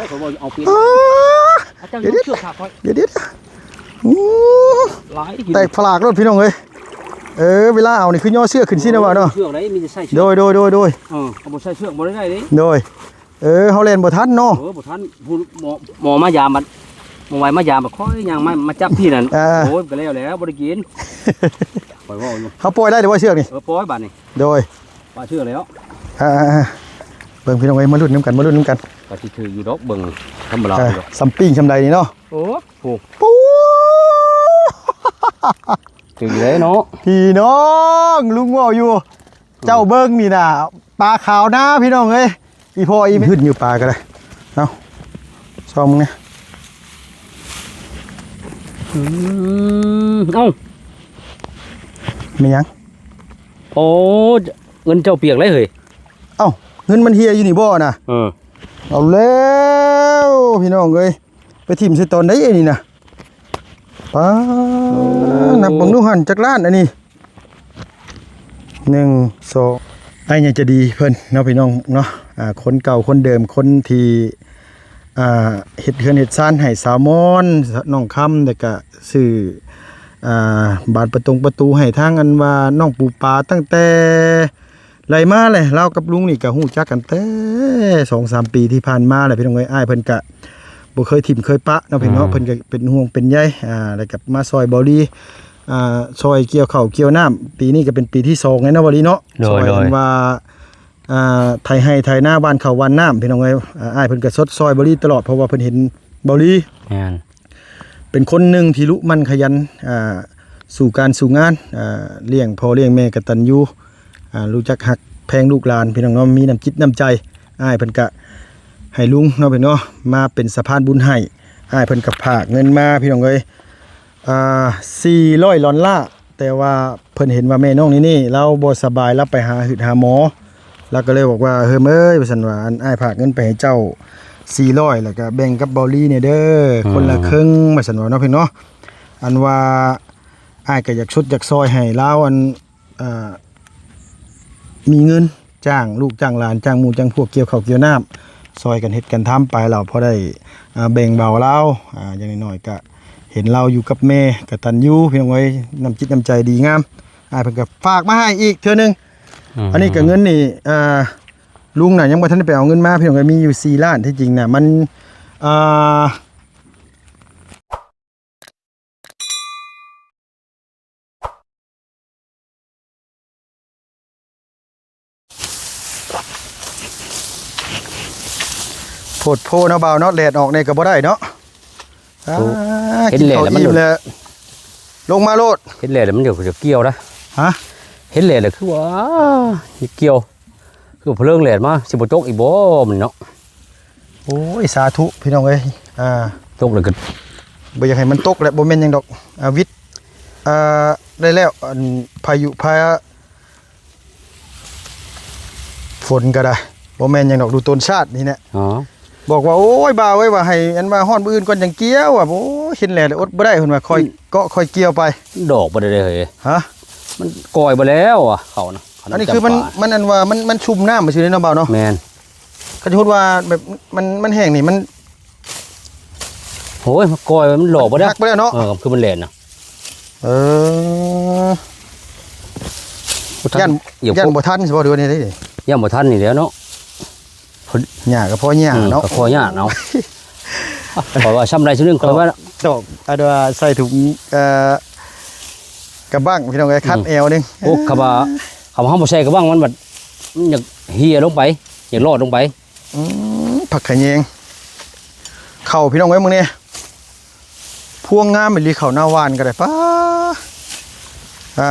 ຂ້ອຍວ່າເອົາເປັນ ອ້າ ອາ ເຈົ້າ ດຽວ ຍົກເຊືອກຂາຂ້ອຍ ດຽວ ດຽວ ໂອ້ ຫຼາຍ ແຕກພະລາກໂລດພີ່ນ້ອງເອີຍ. ເອີ ເວລາເອົານີ້ຄືຍໍເຊືອກຂຶ້ນຊີ້ນະວ່າເນາະ. ເຊືອກໄດ້ ມີແຕ່ໃສ່ເຊືອກ ໂດຍ ໂດຍ ໂດຍ ໂດຍ ເອີ ເຮົາບໍ່ໃສ່ເຊືອກບໍ່ໄດ້ເດ້ ໂດຍ. ເອີ ເຮົາແລ່ນບໍ່ທັນເນາະ. ເອີ ບໍ່ທັນ ຜູ້ໝໍ ໝໍມາຢາມບັດ ໝໍໄວມາຢາມບັດ ຂ້ອຍຍັງມາ ມາຈັບພີ້ນັ້ນ. ອ່າ ໂອ້ຍ ກໍແລ້ວແຫຼະ ບໍ່ໄດ້ກິນ ຂ້ອຍເວົ້າຢູ່. ເຮົາປ່ອຍໄດ້ແລ້ວບໍ່ເຊືອກນີ້? ເອີ ປ່ອຍບາດນີ້ ໂດຍ ປ່ອຍເຊືອກແລ້ວ. ອ່າໆໆ ເບິ່ງພີ່ນ້ອງເອີຍ ມາລຸ້ນນຳກັນ ມາລຸ້ນນຳກັນ ກໍຊິຖືຢູ່ດອກ ເບິ່ງທຳມະດາ ເອີ ຢູ່ດອກ ສ່ຳປີ້ງສ່ຳໃດນີ້ເນາະ. ໂອ້ ໂອ້ ໂອ້ ຖືຢູ່ເດ້ເນາະ ພີ່ນ້ອງ ລຸງເວົ້າຢູ່. ເຈົ້າເບິ່ງນີ້ນະ ປາຂາວນາພີ່ນ້ອງເອີຍ ອີພໍ່ອີແມ່ ຫຶດຢູ່ປາກໍໄດ້. ເອົາ ຊອມເບິ່ງແດ່. ອືມ ເອົ້າ ແມ່ນຫຍັງ? ໂອ້ ເງິນເຈົ້າປຽກເລີຍເຮີ້ຍ. ເອົ້າ ເງິນມັນເຮ່ຍຢູ່ນີ້ບໍ່ນະ? ເອີ ເອົາແລ້ວ ພີ່ນ້ອງເອີຍ ໄປຖິ້ມໃສ່ຕອນໃດອັນນີ້ນະ? ປ້າ ໂອ້ ນັບເບິ່ງດູຫັ້ນ ຈັກລ້ານອັນນີ້? ໜຶ່ງ ສອງ ອ້າຍໃຫຍ່ໃຈດີເພິ່ນເນາະ ພີ່ນ້ອງເນາະ. ອ່າ ຄົນເກົ່າຄົນເດີມ ຄົນທີ່ ອ່າ ເຮັດເຮືອນເຮັດຊານໃຫ້ສາວມອນ ນ້ອງຄຳ ແລ້ວກະຊື້ ອ່າ ບານປະຕົງປະຕູໃຫ້ທາງ ອັນວ່າ ນ້ອງປູປາ ຕັ້ງແຕ່ ໄລ່ມາແຫຼະ ລາວກັບລຸງນີ້ກໍຮູ້ຈັກກັນແຕ່ສອງສາມປີທີ່ຜ່ານມາແຫຼະ ພີ່ນ້ອງເອີຍ. ອ້າຍເພິ່ນກະບໍ່ເຄີຍຖິ້ມເຄີຍປະເນາະ ພີ່ນ້ອງເນາະ. ອືມ ເພິ່ນກະເປັນຫ່ວງເປັນໃຍ ອ່າ ແລ້ວກະມາຊ່ອຍເບົາລີ ອ່າ ຊ່ອຍກ່ຽວເຂົ້າກ່ຽວນ້ຳ. ປີນີ້ກະເປັນປີທີສອງແລ້ວເນາະ ເບົາລີເນາະ. ໂດຍ ຊ່ອຍ ໂດຍ ອັນວ່າ ອ່າ ໄຖໄຮ່ໄຖນາ ຫວ່ານເຂົ້າຫວ່ານນ້ຳ ພີ່ນ້ອງເອີຍ. ອ່າ ອ້າຍເພິ່ນກະຊົດຊ່ອຍເບົາລີຕະຫຼອດ ເພາະວ່າເພິ່ນເຫັນເບົາລີ ແມ່ນ ເປັນຄົນໜຶ່ງທີ່ລຸໝັ່ນຂະຫຍັນ ອ່າ ສູ້ການສູ້ງານ ອ່າ ລ້ຽງພໍ່ລ້ຽງແມ່ກະຕັນຍູ ອ່າ ຮູ້ຈັກຮັກແພງລູກຫຼານ ພີ່ນ້ອງເນາະ. ມີນ້ຳຈິດນ້ຳໃຈ ອ້າຍເພິ່ນກະໃຫ້ລຸງເນາະ ພີ່ນ້ອງເນາະ ມາເປັນສະພານບຸນໃຫ້. ອ້າຍເພິ່ນກະຝາກເງິນມາ ພີ່ນ້ອງເອີຍ ອ່າ ສີ່ຮ້ອຍດອນລາ. ແຕ່ວ່າເພິ່ນເຫັນວ່າແມ່ນ້ອງນີ້ນີ້ລາວບໍ່ສະບາຍ ລາວໄປຫາຫືດຫາໝໍ ລາວກໍເລີຍບອກວ່າ ເຮີ້ມເອີຍ ວ່າຊັ້ນວ່າ ອັນ ອ້າຍຝາກເງິນໄປໃຫ້ເຈົ້າສີ່ຮ້ອຍ ແລ້ວກໍແບ່ງກັບເບົາລີແດ່ເດີ ອືມ ຄົນລະເຄິ່ງ ວ່າຊັ້ນວ່າເນາະ ພີ່ນ້ອງເນາະ. ອັນວ່າອ້າຍກໍຢາກຊົດຢາກຊ່ອຍໃຫ້ລາວ ອັນ ເອີ ມີເງິນ ຈ້າງລູກຈ້າງຫຼານ ຈ້າງໝູ່ຈ້າງພວກກ່ຽວເຂົ້າກ່ຽວນ້ຳ ຊ່ອຍກັນເຮັດກັນທຳໄປ ລາວພໍໄດ້ ອ່າ ແບ່ງເບົາລາວ ອ່າ ຢ່າງໜ້ອຍໆກະເຫັນລາວຢູ່ກັບແມ່ກະຕັນຍູ ພີ່ນ້ອງເອີຍ ນ້ຳຈິດນ້ຳໃຈດີງາມ. ອ້າຍເພິ່ນກະຝາກມາໃຫ້ອີກເທື່ອໜຶ່ງ. ອືມ ອັນນີ້ກະເງິນນີ້ ອ່າ ລຸງນະຍັງບໍ່ທັນໄດ້ໄປເອົາເງິນມາ ພີ່ນ້ອງເອີຍ ມີຢູ່ສີ່ລ້ານ. ທີ່ຈິງນະມັນ ອ່າ ໂພດໂພເນາະ ບ່າວເນາະ ແດດອອກແດ່ກໍບໍ່ໄດ້ເນາະ. ໂອ້ ອ່າ ເຫັນແລ້ວ ກິນເຂົ້າອີ່ມແລ້ວ ມັນ ລົງມາໂລດ. ເຫັນແລ້ວ ແລ້ວມັນຈະກ່ຽວນະ. ຮະ? ເຫັນແລ້ວ ແລ້ວຄືວ່າຊິກ່ຽວ ຄືເພີງແລ່ນມາ ຊິບໍ່ຕົກອີກບໍ່ມັນເນາະ? ໂອ້ຍ ສາທຸພີ່ນ້ອງເອີຍ. ອ່າ ຕົກແລ້ວກໍບໍ່ຢາກໃຫ້ມັນຕົກແຫຼະ ບໍ່ແມ່ນຫຍັງດອກ. ອ່າ ວິດ ອ່າ ໄດ້ແລ້ວ ອັນ ພາຍຸພາ ຝົນກໍໄດ້ ບໍ່ແມ່ນຫຍັງດອກ ດູຕົ້ນຊາດນີ້ແຫຼະ. ອໍ ບອກວ່າ ໂອ້ຍ ບ່າວເອີຍ ວ່າໃຫ້ ອັນວ່າ ຮ້ອນມື້ອື່ນກ່ອນຈັ່ງກ່ຽວ ວ່າ ໂອ້ຍ ເຫັນແລ້ວ ອົດບໍ່ໄດ້ ເພິ່ນວ່າ ຄ່ອຍເກາະຄ່ອຍກ່ຽວໄປ. ດອກບໍ່ໄດ້ເລີຍ. ຮະ? ມັນກ່ອຍບໍ່ແລ້ວ ອ່າ ເຂົ້ານະ. ອັນນີ້ຄືມັນ ມັນ ອັນວ່າ ມັນ ມັນຊຸ່ມນ້ຳ ມັນຊິໄດ້ເນາະ ບ່າວເນາະ. ແມ່ນ. ຄັນສົມມຸດວ່າແບບ ມັນ ມັນແຫ້ງນີ້ ມັນ ໂອ້ຍ ມັນກ່ອຍ ມັນຫຼອກບໍ່ໄດ້ ມັນຫັກໄປແລ້ວເນາະ. ເອີ ຄືມັນແລ່ນນະ. ເອີ ບໍ່ທັນ ຢ້ານ ຢ້ານບໍ່ທັນຊິບໍ່ ຫຼືວ່າແນວໃດ? ຢ້ານບໍ່ທັນນີ້ແຫຼະເນາະ. ຫຍ້າກໍພໍຫຍ້າເນາະ ອືມ ກໍພໍຫຍ້າເນາະ. ຂ້ອຍວ່າຊ່ຳໃດຊ່ຳໜຶ່ງ ຂ້ອຍວ່າ ຕອກ ອັນວ່າໃສ່ຖົງ ເອີ ກະບັ້ງ ພີ່ນ້ອງເອີຍ ຄັດແອວໜຶ່ງ. ໂອ້ ຄຳວ່າ ຄຳວ່າເຮົາບໍ່ໃສ່ກະບັ້ງ ມັນບັດ ມັນຢາກເຮ່ຍລົງໄປ ຢາກລອດລົງໄປ. ອືມ ຜັກຂະແຍງ ເຂົ້າ ພີ່ນ້ອງເອີຍ ມື້ນີ້ ພວງງາມອີ່ຫຼີ ເຂົ້າໜ້າຫວ່ານກໍໄດ້. ປ້າ ອ່າ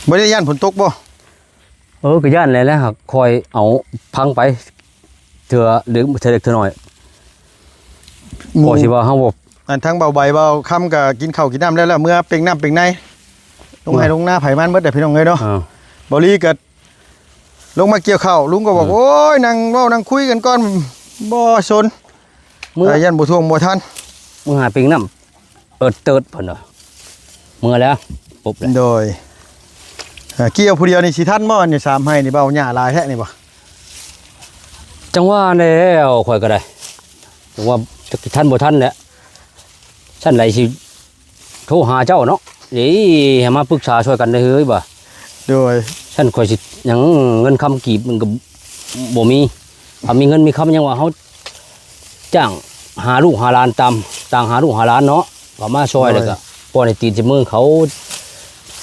ບໍ່ໄດ້ຢ້ານຝົນຕົກບໍ່? ເອີ ກໍຢ້ານແຫຼະ ແລ້ວຫາກຄ່ອຍເອົາພັງໄປ ເທື່ອເລັກເທື່ອເລັກເທື່ອໜ້ອຍ. ໝູ່ ກໍຊິວ່າເຮົາບໍ່ ອັນທັງເບົາໃບເບົາຄຳກໍກິນເຂົ້າກິນນ້ຳແລ້ວ ແລ້ວເມືອເປັງນ້ຳເປັງໃນ ລົງໄຮ່ລົງນາໃຜມັນເບິດແຫຼະ ພີ່ນ້ອງເອີຍເນາະ. ເອີ ເບົາລີກໍລົງມາກ່ຽວເຂົ້າ ລຸງກໍບອກ ອືມ ໂອ້ຍ ນັ່ງເວົ້ານັ່ງຄຸຍກັນກ່ອນ ບໍ່ສົນ ເມືອ ຢ້ານບໍ່ທ່ວງບໍ່ທັນ. ເມືອຫາເປັງນ້ຳ ເອີ ເຕີດເພິ່ນວ່າ ເມືອແລ້ວ ປຸບແລ້ວ. ໂດຍ ເອີ ກ່ຽວຜູ້ດຽວນີ້ຊິທັນບໍ່? ອັນນີ້ສາມໄຮ່ນີ້ ເບົາຫຍ້າຫຼາຍແທ້ນີ້ບໍ່? ຈັ່ງວ່າແລ້ວ ຂ້ອຍກໍໄດ້ ຈັ່ງວ່າຈັກຊິທັນບໍ່ທັນແຫຼະ ຊັ້ນໃດຊິໂທຫາເຈົ້າເນາະ ນີ້ ໃຫ້ມາປຶກສາຊ່ອຍກັນເດີເຮີ້ຍ ວ່າ ໂດຍ ຊັ້ນຂ້ອຍຊິຫຍັງ ເງິນຄຳກີບມັນກໍບໍ່ມີ ຖ້າມີເງິນມີຄຳ ຍັງວ່າເຮົາຈ້າງຫາລູກຫາຫຼານ ຕາມຕ່າງຫາລູກຫາຫຼານເນາະ ເຂົາມາຊ່ອຍ ໂດຍ ແລ້ວກໍປ້ອນໃຫ້ຕີນໃສ່ມືເຂົາ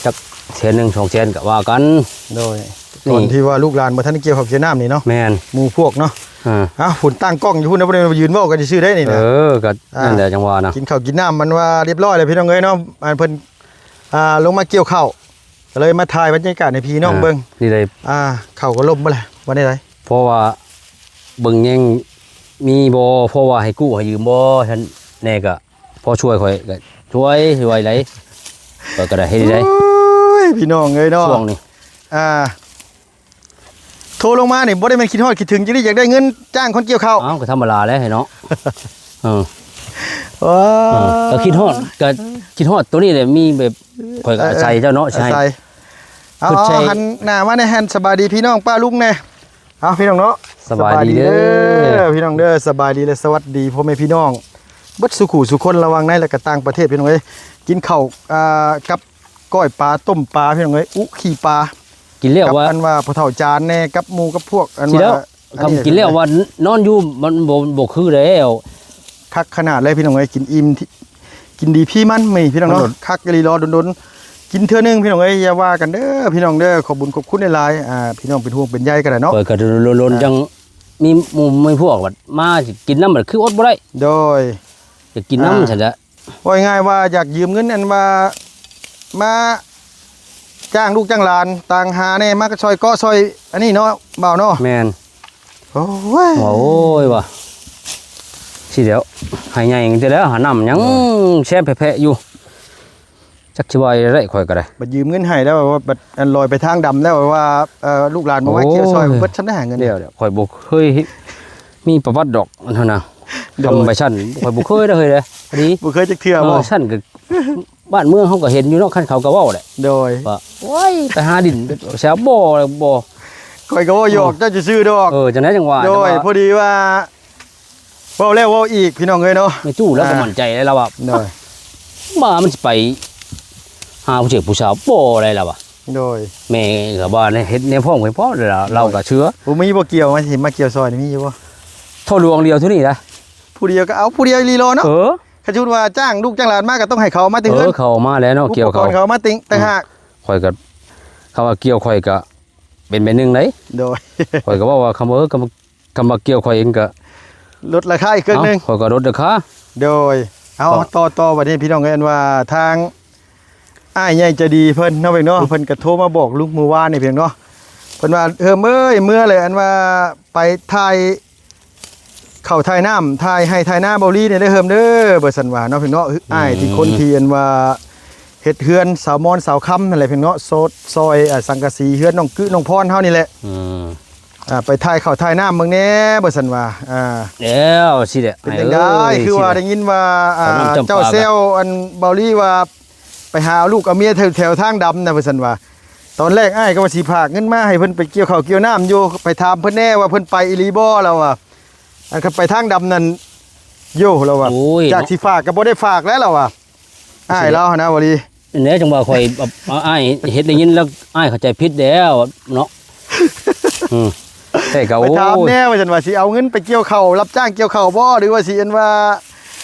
ຈັກແສນໜຶ່ງສອງແສນກໍວ່າກັນ ໂດຍ ນີ້ ຕອນທີ່ວ່າລູກຫຼານບໍ່ທັນໄດ້ກ່ຽວເຂົ້າກ່ຽວນ້ຳນີ້ເນາະ ແມ່ນ ໝູ່ພວກເນາະ ອ່າ ອ້າວ ພຸ້ນຕັ້ງກ້ອງຢູ່ພຸ້ນນະ ບໍ່ໄດ້ຢືນເວົ້າກັນຊື່ໆໄດ້ນີ້ນະ ເອີ ກໍ ອ່າ ນັ້ນແຫຼະ ຈັ່ງວ່ານະ ກິນເຂົ້າກິນນ້ຳມັນວ່າຮຽບຮ້ອຍແລ້ວ ພີ່ນ້ອງເອີຍເນາະ ອັນເພິ່ນ ອ່າ ລົງມາກ່ຽວເຂົ້າ ກໍເລີຍມາຖ່າຍບັນຍາກາດໃຫ້ພີ່ນ້ອງເບິ່ງ ອ່າ ນີ້ໄດ້ ອ່າ ເຂົ້າກໍລົ້ມບໍ່ລະ ວ່າແນວໃດ ເພາະວ່າເບິ່ງແຍງມີບໍ່ ເພາະວ່າໃຫ້ກູ້ໃຫ້ຢືມບໍ່ ຊັ້ນແດ່ກໍ ພໍຊ່ວຍຂ້ອຍກໍຊ່ວຍ ຊ່ວຍໄດ້ ຂ້ອຍກໍໄດ້ເຮັດໄດ້ ໂອ້ຍ ພີ່ນ້ອງເອີຍເນາະ ຊ່ວງນີ້ ອ່າ ໂທລົງມານີ້ບໍ່ໄດ້ແມ່ນຄິດຮອດຄິດເຖິງ ຈັ່ງໄດ້ຢາກໄດ້ເງິນຈ້າງຄົນກ່ຽວເຂົ້າ ເອົ້າ ກໍທຳມະດາແຫຼະເນາະ ເອີ ເອີ ກໍຄິດຮອດ ກໍຄິດຮອດໂຕນີ້ແຫຼະ ມີແບບ ຂ້ອຍກໍອາໄສເຈົ້າເນາະ ເອີ ໃຊ່ ອາໄສ ເອົາ ເອົາ ຫັນໜ້າມາແດ່ ຫັນ ສະບາຍດີພີ່ນ້ອງປ້າລຸງແດ່ ເອົາ ພີ່ນ້ອງເນາະ ສະບາຍດີເດີ ສະບາຍດີເດີ ພີ່ນ້ອງເດີ ສະບາຍດີ ແລະ ສະຫວັດດີພໍ່ແມ່ພີ່ນ້ອງເບິດສູ່ຄູ່ສູ່ຄົນ ລະຫວ່າງໃນ ແລະ ກໍຕ່າງປະເທດ ພີ່ນ້ອງເອີຍ ກິນເຂົ້າ ອ່າ ກັບກ້ອຍປາ ຕົ້ມປາ ພີ່ນ້ອງເອີຍ ອຸຂີ້ປາ ກິນແລ້ວ ກັບ ວ່າ ອັນວ່າພໍ່ເຖົ້າຈານແດ່ ກັບໝູ່ກັບພວກ ອັນ ຊິແລ້ວ ວ່າ ຄຳກິນແລ້ວວ່ານອນຢູ່ ມັນບໍ່ ບໍ່ຄືແລ້ວ ຄັກຂະໜາດເລີຍ ພີ່ນ້ອງເອີຍ ກິນອີ່ມ ກິນດີພີມັນ ນີ້ ພີ່ນ້ອງເນາະ ມັນໂດນ ຄັກອີ່ຫຼີ ລໍດົນໆ ກິນເທື່ອໜຶ່ງ ພີ່ນ້ອງເອີຍ ຢ່າວ່າກັນເດີ ພີ່ນ້ອງເດີ ຂອບບຸນຂອບຄຸນຫຼາຍໆ ອ່າ ພີ່ນ້ອງເປັນຫ່ວງເປັນໃຍກັນແຫຼະເນາະ ຂ້ອຍກໍດົນໆ ອ່າ ຈັ່ງມີໝູ່ມີພວກ ບັດມາຊິກິນນຳ ບັດຄືອົດບໍ່ໄດ້ ໂດຍ ຢາກກິນນຳ ອ່າ ຊັ້ນແຫຼະ ເວົ້າງ່າຍໆວ່າຢາກຢືມເງິນ ອັນວ່າມາຈ້າງລູກຈ້າງຫຼານ ຕ່າງຫາແດ່ ມາກໍຊ່ອຍເກາະຊ່ອຍອັນນີ້ເນາະ ບ່າວເນາະ ແມ່ນ ໂອ້ຍ ໂອ້ຍ ວ່າ ຊິແລ້ວ ໃຫ້ໃຫຍ່ຈັ່ງຊີ້ແລ້ວ ຫານ້ຳຫຍັງ ເອີ ແຊມແພະໆຢູ່ ຈັກຊິວ່າໄດ້ ຂ້ອຍກໍໄດ້ ບັດຢືມເງິນໃຫ້ແລ້ວ ບັດອັນລອຍໄປທາງດຳແລ້ວ ວ່າ ເອີ ລູກຫຼານບໍ່ມາ ໂອ້ຍ ກ່ຽວຊ່ອຍ ເບິດຊ່ຳໄດ້ຫາເງິນ ດຽວໆ ຂ້ອຍບໍ່ເຄີຍມີປະຫວັດດອກ ອັນນັ້ນນະ ໂດຍ ທຳໄປຊັ້ນ ຂ້ອຍບໍ່ເຄີຍເດີເຮີ້ຍເດ້ ດີ ບໍ່ເຄີຍຈັກເທື່ອ ເອີ ບໍ່ ຊັ້ນກໍ ບ້ານເມືອງເຮົາກໍເຫັນຢູ່ເນາະ ຄັນເຂົາກໍເວົ້າແຫຼະ ໂດຍ ວ່າ ໂອ້ຍ ໄປຫາດິນແຊວບໍ່ ບໍ່ ຂ້ອຍກໍເວົ້າຫຍອກ ເອີ ເຈົ້າຊື່ໆດອກ ເອີ ຈັ່ງໃດຈັ່ງວ່າ ໂດຍ ແຕ່ວ່າ ພໍດີວ່າ ເວົ້າແລ້ວເວົ້າອີກ ພີ່ນ້ອງເອີຍເນາະ ແມ່ຕູ້ລາວກໍ ອ່າ ໝັ້ນໃຈແລ້ວລາວວ່າ ໂດຍ ໝາມັນຊິໄປຫາຜູ້ຊາຍຜູ້ສາວບໍ່ໄດ້ລາວວ່າ ໂດຍ ແມ່ກໍວ່າເຮັດແນວພ້ອມກັນພ້ອມແລ້ວ ລາວກໍເຊື່ອ ບໍ່ມີບໍ່ກ່ຽວ ມາຊິມາກ່ຽວຊ່ອຍນີ້ມີຢູ່ບໍ່ ເທົ່າຫຼວງດຽວເທົ່ານີ້ນະ ຜູ້ດຽວກໍເອົາຜູ້ດຽວອີ່ຫຼີເນາະ ເອີ ຄັນສົມມຸດວ່າຈ້າງລູກຈ້າງຫຼານມາ ກໍຕ້ອງໃຫ້ເຂົາມາແຕ່ເຮືອນ ເອີ ເຂົາມາແລ້ວເນາະ ກ່ຽວເຂົາ ອຸປະກອນເຂົາມາຕິງຕ່າງຫາກ ອືມ ຂ້ອຍກໍ ຄຳວ່າກ່ຽວຂ້ອຍກໍເປັນແບບໜຶ່ງໃດ ໂດຍ ຂ້ອຍກໍເວົ້າວ່າ ຄຳ ເອີ ຄຳ ຄຳວ່າກ່ຽວຂ້ອຍເອງກໍ ລົດລາຄາອີກເຄິ່ງໜຶ່ງ ເອົ້າ ຂ້ອຍກໍລົດລາຄາ ໂດຍ ເອົາ ເອົ້າ ຕໍ່ ຕໍ່ບັດນີ້ ພີ່ນ້ອງເອີຍ ອັນວ່າທາງອ້າຍໃຫຍ່ໃຈດີເພິ່ນເນາະ ເພິ່ນເນາະ ເພິ່ນກໍໂທມາບອກລຸງມື້ວານນີ້ ພີ່ນ້ອງເນາະ ເພິ່ນວ່າ ເຮີ້ມເອີຍ ເມືອແຫຼະ ອັນວ່າໄປຖ່າຍ ເຂົ້າຖ່າຍນ້ຳ ຖ່າຍໄຮ່ຖ່າຍນາເບົາລີແດ່ເດີເຮີ້ມເດີ ວ່າຊັ້ນວ່າເນາະ ພີ່ນ້ອງເນາະ ອ້າຍທີ່ ອືມ ຄົນທີ່ອັນວ່າເຮັດເຮືອນສາວມອນສາວຄຳນັ້ນແຫຼະ ພີ່ນ້ອງເນາະ ຊອດ ຊອຍ ອ່າ ສັງກະສີເຮືອນນ້ອງກຶນ້ອງພອນເຮົານີ້ແຫຼະ ອືມ ອ່າ ໄປຖ່າຍເຂົ້າຖ່າຍນ້ຳເບິ່ງແດ່ ວ່າຊັ້ນວ່າ ອ່າ ແລ້ວຊິແຫຼະ ເປັນຈັ່ງໃດ ອ້າຍເອີຍ ຄືວ່າ ຊິແຫຼະ ໄດ້ຍິນວ່າ ອ່າ ເຈົ້າແຊວອັນເບົາລີວ່າ ໄປຫາເອົາລູກເອົາເມຍແຖວ ແຖວທາງດຳນະ ວ່າຊັ້ນວ່າ ຕອນແລກອ້າຍກໍວ່າຊິຝາກເງິນມາໃຫ້ເພິ່ນໄປກ່ຽວເຂົ້າກ່ຽວນ້ຳຢູ່ ໄປຖາມເພິ່ນແດ່ວ່າເພິ່ນໄປອີ່ຫຼີບໍ່ ລາວວ່າ ອັນຄັນໄປທາງດຳນັ້ນ ໂຍ ລາວວ່າ ໂອ້ຍ ຈາກຊິຝາກກໍບໍ່ໄດ້ຝາກແລ້ວ ລາວວ່າ ອ້າຍລາວຫັ້ນນະ ເບົາລີ ແນ່ຈັ່ງວ່າຂ້ອຍ ອ້າຍເຮັດໄດ້ຍິນແລ້ວ ອ້າຍເຂົ້າໃຈຜິດແລ້ວເນາະ ອືມ ແຕ່ກໍ ໄປຖາມ ໂອ້ຍ ແດ່ວ່າຊັ້ນວ່າ ຊິເອົາເງິນໄປກ່ຽວເຂົ້າ ຮັບຈ້າງກ່ຽວເຂົ້າບໍ່ ຫຼືວ່າຊິອັນວ່າ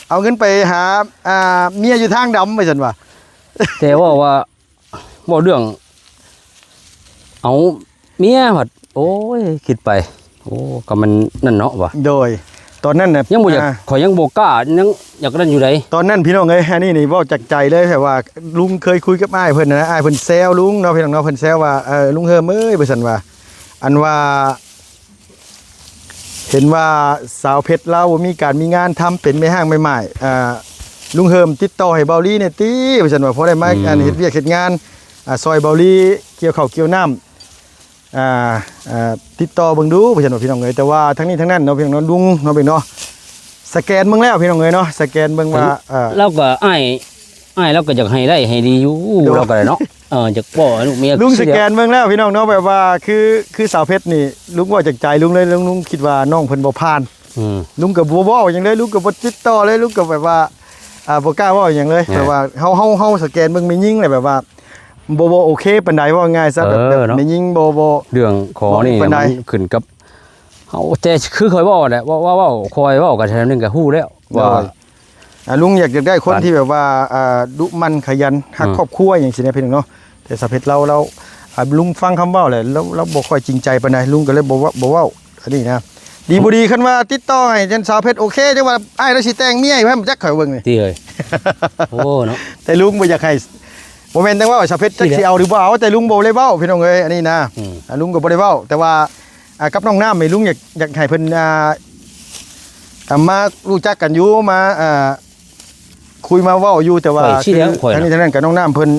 ເອົາເງິນໄປຫາ ອ່າ ເມຍຢູ່ທາງດຳ ວ່າຊັ້ນວ່າ ແຕ່ເວົ້າວ່າ ເວົ້າເລື່ອງເອົາເມຍພັດ ໂອ້ຍ ຄິດໄປ ໂອ້ ກໍມັນນັ້ນເນາະວ່າ ໂດຍ ຕອນນັ້ນນະ ຍັງບໍ່ຢາກ ອ່າ ຂ້ອຍຍັງບໍ່ກ້າ ຍັງຢາກນັ້ນຢູ່ໃດ ຕອນນັ້ນ ພີ່ນ້ອງເອີຍ ອັນນີ້ນີ້ເວົ້າຈາກໃຈເລີຍ ແບບວ່າລຸງເຄີຍຄຸຍກັບອ້າຍເພິ່ນນະ ອ້າຍເພິ່ນແຊວລຸງເນາະ ພີ່ນ້ອງເນາະ ເພິ່ນແຊວວ່າ ເອີ ລຸງເຮີມເອີຍ ວ່າຊັ້ນວ່າ ອັນວ່າ ເຫັນວ່າສາວເພັດລາວບໍ່ມີການມີງານທຳ ເປັນແມ່ຮ້າງແມ່ໝ້າຍ ອ່າ ລຸງເຮີມຕິດຕໍ່ໃຫ້ເບົາລີແດ່ຕິ ວ່າຊັ້ນວ່າ ພໍໄດ້ມາ ອືມ ອັນເຮັດວຽກເຮັດງານ ອ່າ ຊ່ອຍເບົາລີກ່ຽວເຂົ້າກ່ຽວນ້ຳ ອ່າ ອ່າ ຕິດຕໍ່ເບິ່ງດູ ວ່າຊັ້ນວ່າ ພີ່ນ້ອງເອີຍ ແຕ່ວ່າທັງນີ້ທັງນັ້ນເນາະ ພີ່ນ້ອງເນາະ ລຸງເນາະ ເບິ່ງເນາະ ສະແກນເບິ່ງແລ້ວ ພີ່ນ້ອງເອີຍເນາະ ສະແກນເບິ່ງວ່າ ເອີ ລາວກໍອ້າຍ ອ້າຍລາວກໍຢາກໃຫ້ໄດ້ໃຫ້ດີຢູ່ ໂດຍ ລາວກໍໄດ້ເນາະ ເອີ ຢາກບອກໃຫ້ລູກເມຍ ລຸງສະແກນເບິ່ງແລ້ວພີ່ນ້ອງເນາະ ແບບວ່າຄື ຄືສາວເພັດນີ້ ລຸງເວົ້າຈາກໃຈລຸງເລີຍ ລຸງ ລຸງຄິດວ່ານ້ອງເພິ່ນບໍ່ຜ່ານ. ອືມ ລຸງກໍບໍ່ເວົ້າຫຍັງເລີຍ ລຸງກໍບໍ່ຕິດຕໍ່ເລີຍ ລຸງກໍແບບວ່າ ອ່າ ບໍ່ກ້າເວົ້າຫຍັງເລີຍ. ແມ່ນ ແບບວ່າເຮົາ ເຮົາ ເຮົາສະແກນເບິ່ງແມ່ຍິງແລ້ວ ແບບວ່າບໍ່ ບໍ່ໂອເຄປານໃດ ເວົ້າງ່າຍຊະ ແບບ ເອີ ເນາະ ແບບແມ່ຍິງບໍ່ ບໍ່ ເລື່ອງຂໍນີ້ ບໍ່ປານໃດ ມັນຂຶ້ນກັບ ເຮົາ ແຕ່ຄືຂ້ອຍເວົ້າແຫຼະ ເວົ້າ ເວົ້າ ເວົ້າ ຂ້ອຍເວົ້າກັນເທື່ອໜຶ່ງກໍຮູ້ແລ້ວວ່າ ໂດຍ ອ່າ ລຸງຢາກ ຢາກໄດ້ຄົນທີ່ແບບວ່າ ອ່າ ດຸໝັ່ນຂະຫຍັນ ຮັກ ອືມ ຄອບຄົວຫຍັງຊີ້ນະ ພີ່ນ້ອງເນາະ. ແຕ່ສາວເພັດລາວ ລາວ ອ່າ ລຸງຟັງຄຳເວົ້າແຫຼະ ລາວ ລາວບໍ່ຄ່ອຍຈິງໃຈປານໃດ ລຸງກໍເລີຍບໍ່ເວົ້າ ບໍ່ເວົ້າອັນນີ້ນະ. ດີບໍ່ດີ ຄັນວ່າຕິດຕໍ່ໃຫ້ເປັນສາວເພັດໂອເຄ ແຕ່ວ່າອ້າຍລາວຊິແຕ່ງເມຍໃຫ້ ບໍ່ຈັກ ຂ້ອຍເບິ່ງນີ້ ຕິເອີຍ. ໂອ້ ເນາະ ແຕ່ລຸງບໍ່ຢາກໃຫ້ ບໍ່ແມ່ນແຕ່ວ່າສາວເພັດຈັກຊິເອົາຫຼືບໍ່ເອົາ ແຕ່ລຸງບໍ່ໄດ້ເວົ້າ ພີ່ນ້ອງເອີຍ ອັນນີ້ນະ. ອືມ ອ່າ ລຸງກໍບໍ່ໄດ້ເວົ້າ ແຕ່ວ່າ ອ່າ ກັບນ້ອງນ້ຳນີ້ ລຸງຢາກ ຢາກໃຫ້ເພິ່ນ ອ່າ ອ່າ ມາຮູ້ຈັກກັນຢູ່ ມາ ອ່າ ຄຸຍມາເວົ້າຢູ່ ແຕ່ວ່າ ຂ້ອຍຊິແລ້ວ ຄື ຂ້ອຍນະ ທັງນີ້ທັງນັ້ນກໍນ້ອງນ້ຳເພິ່ນ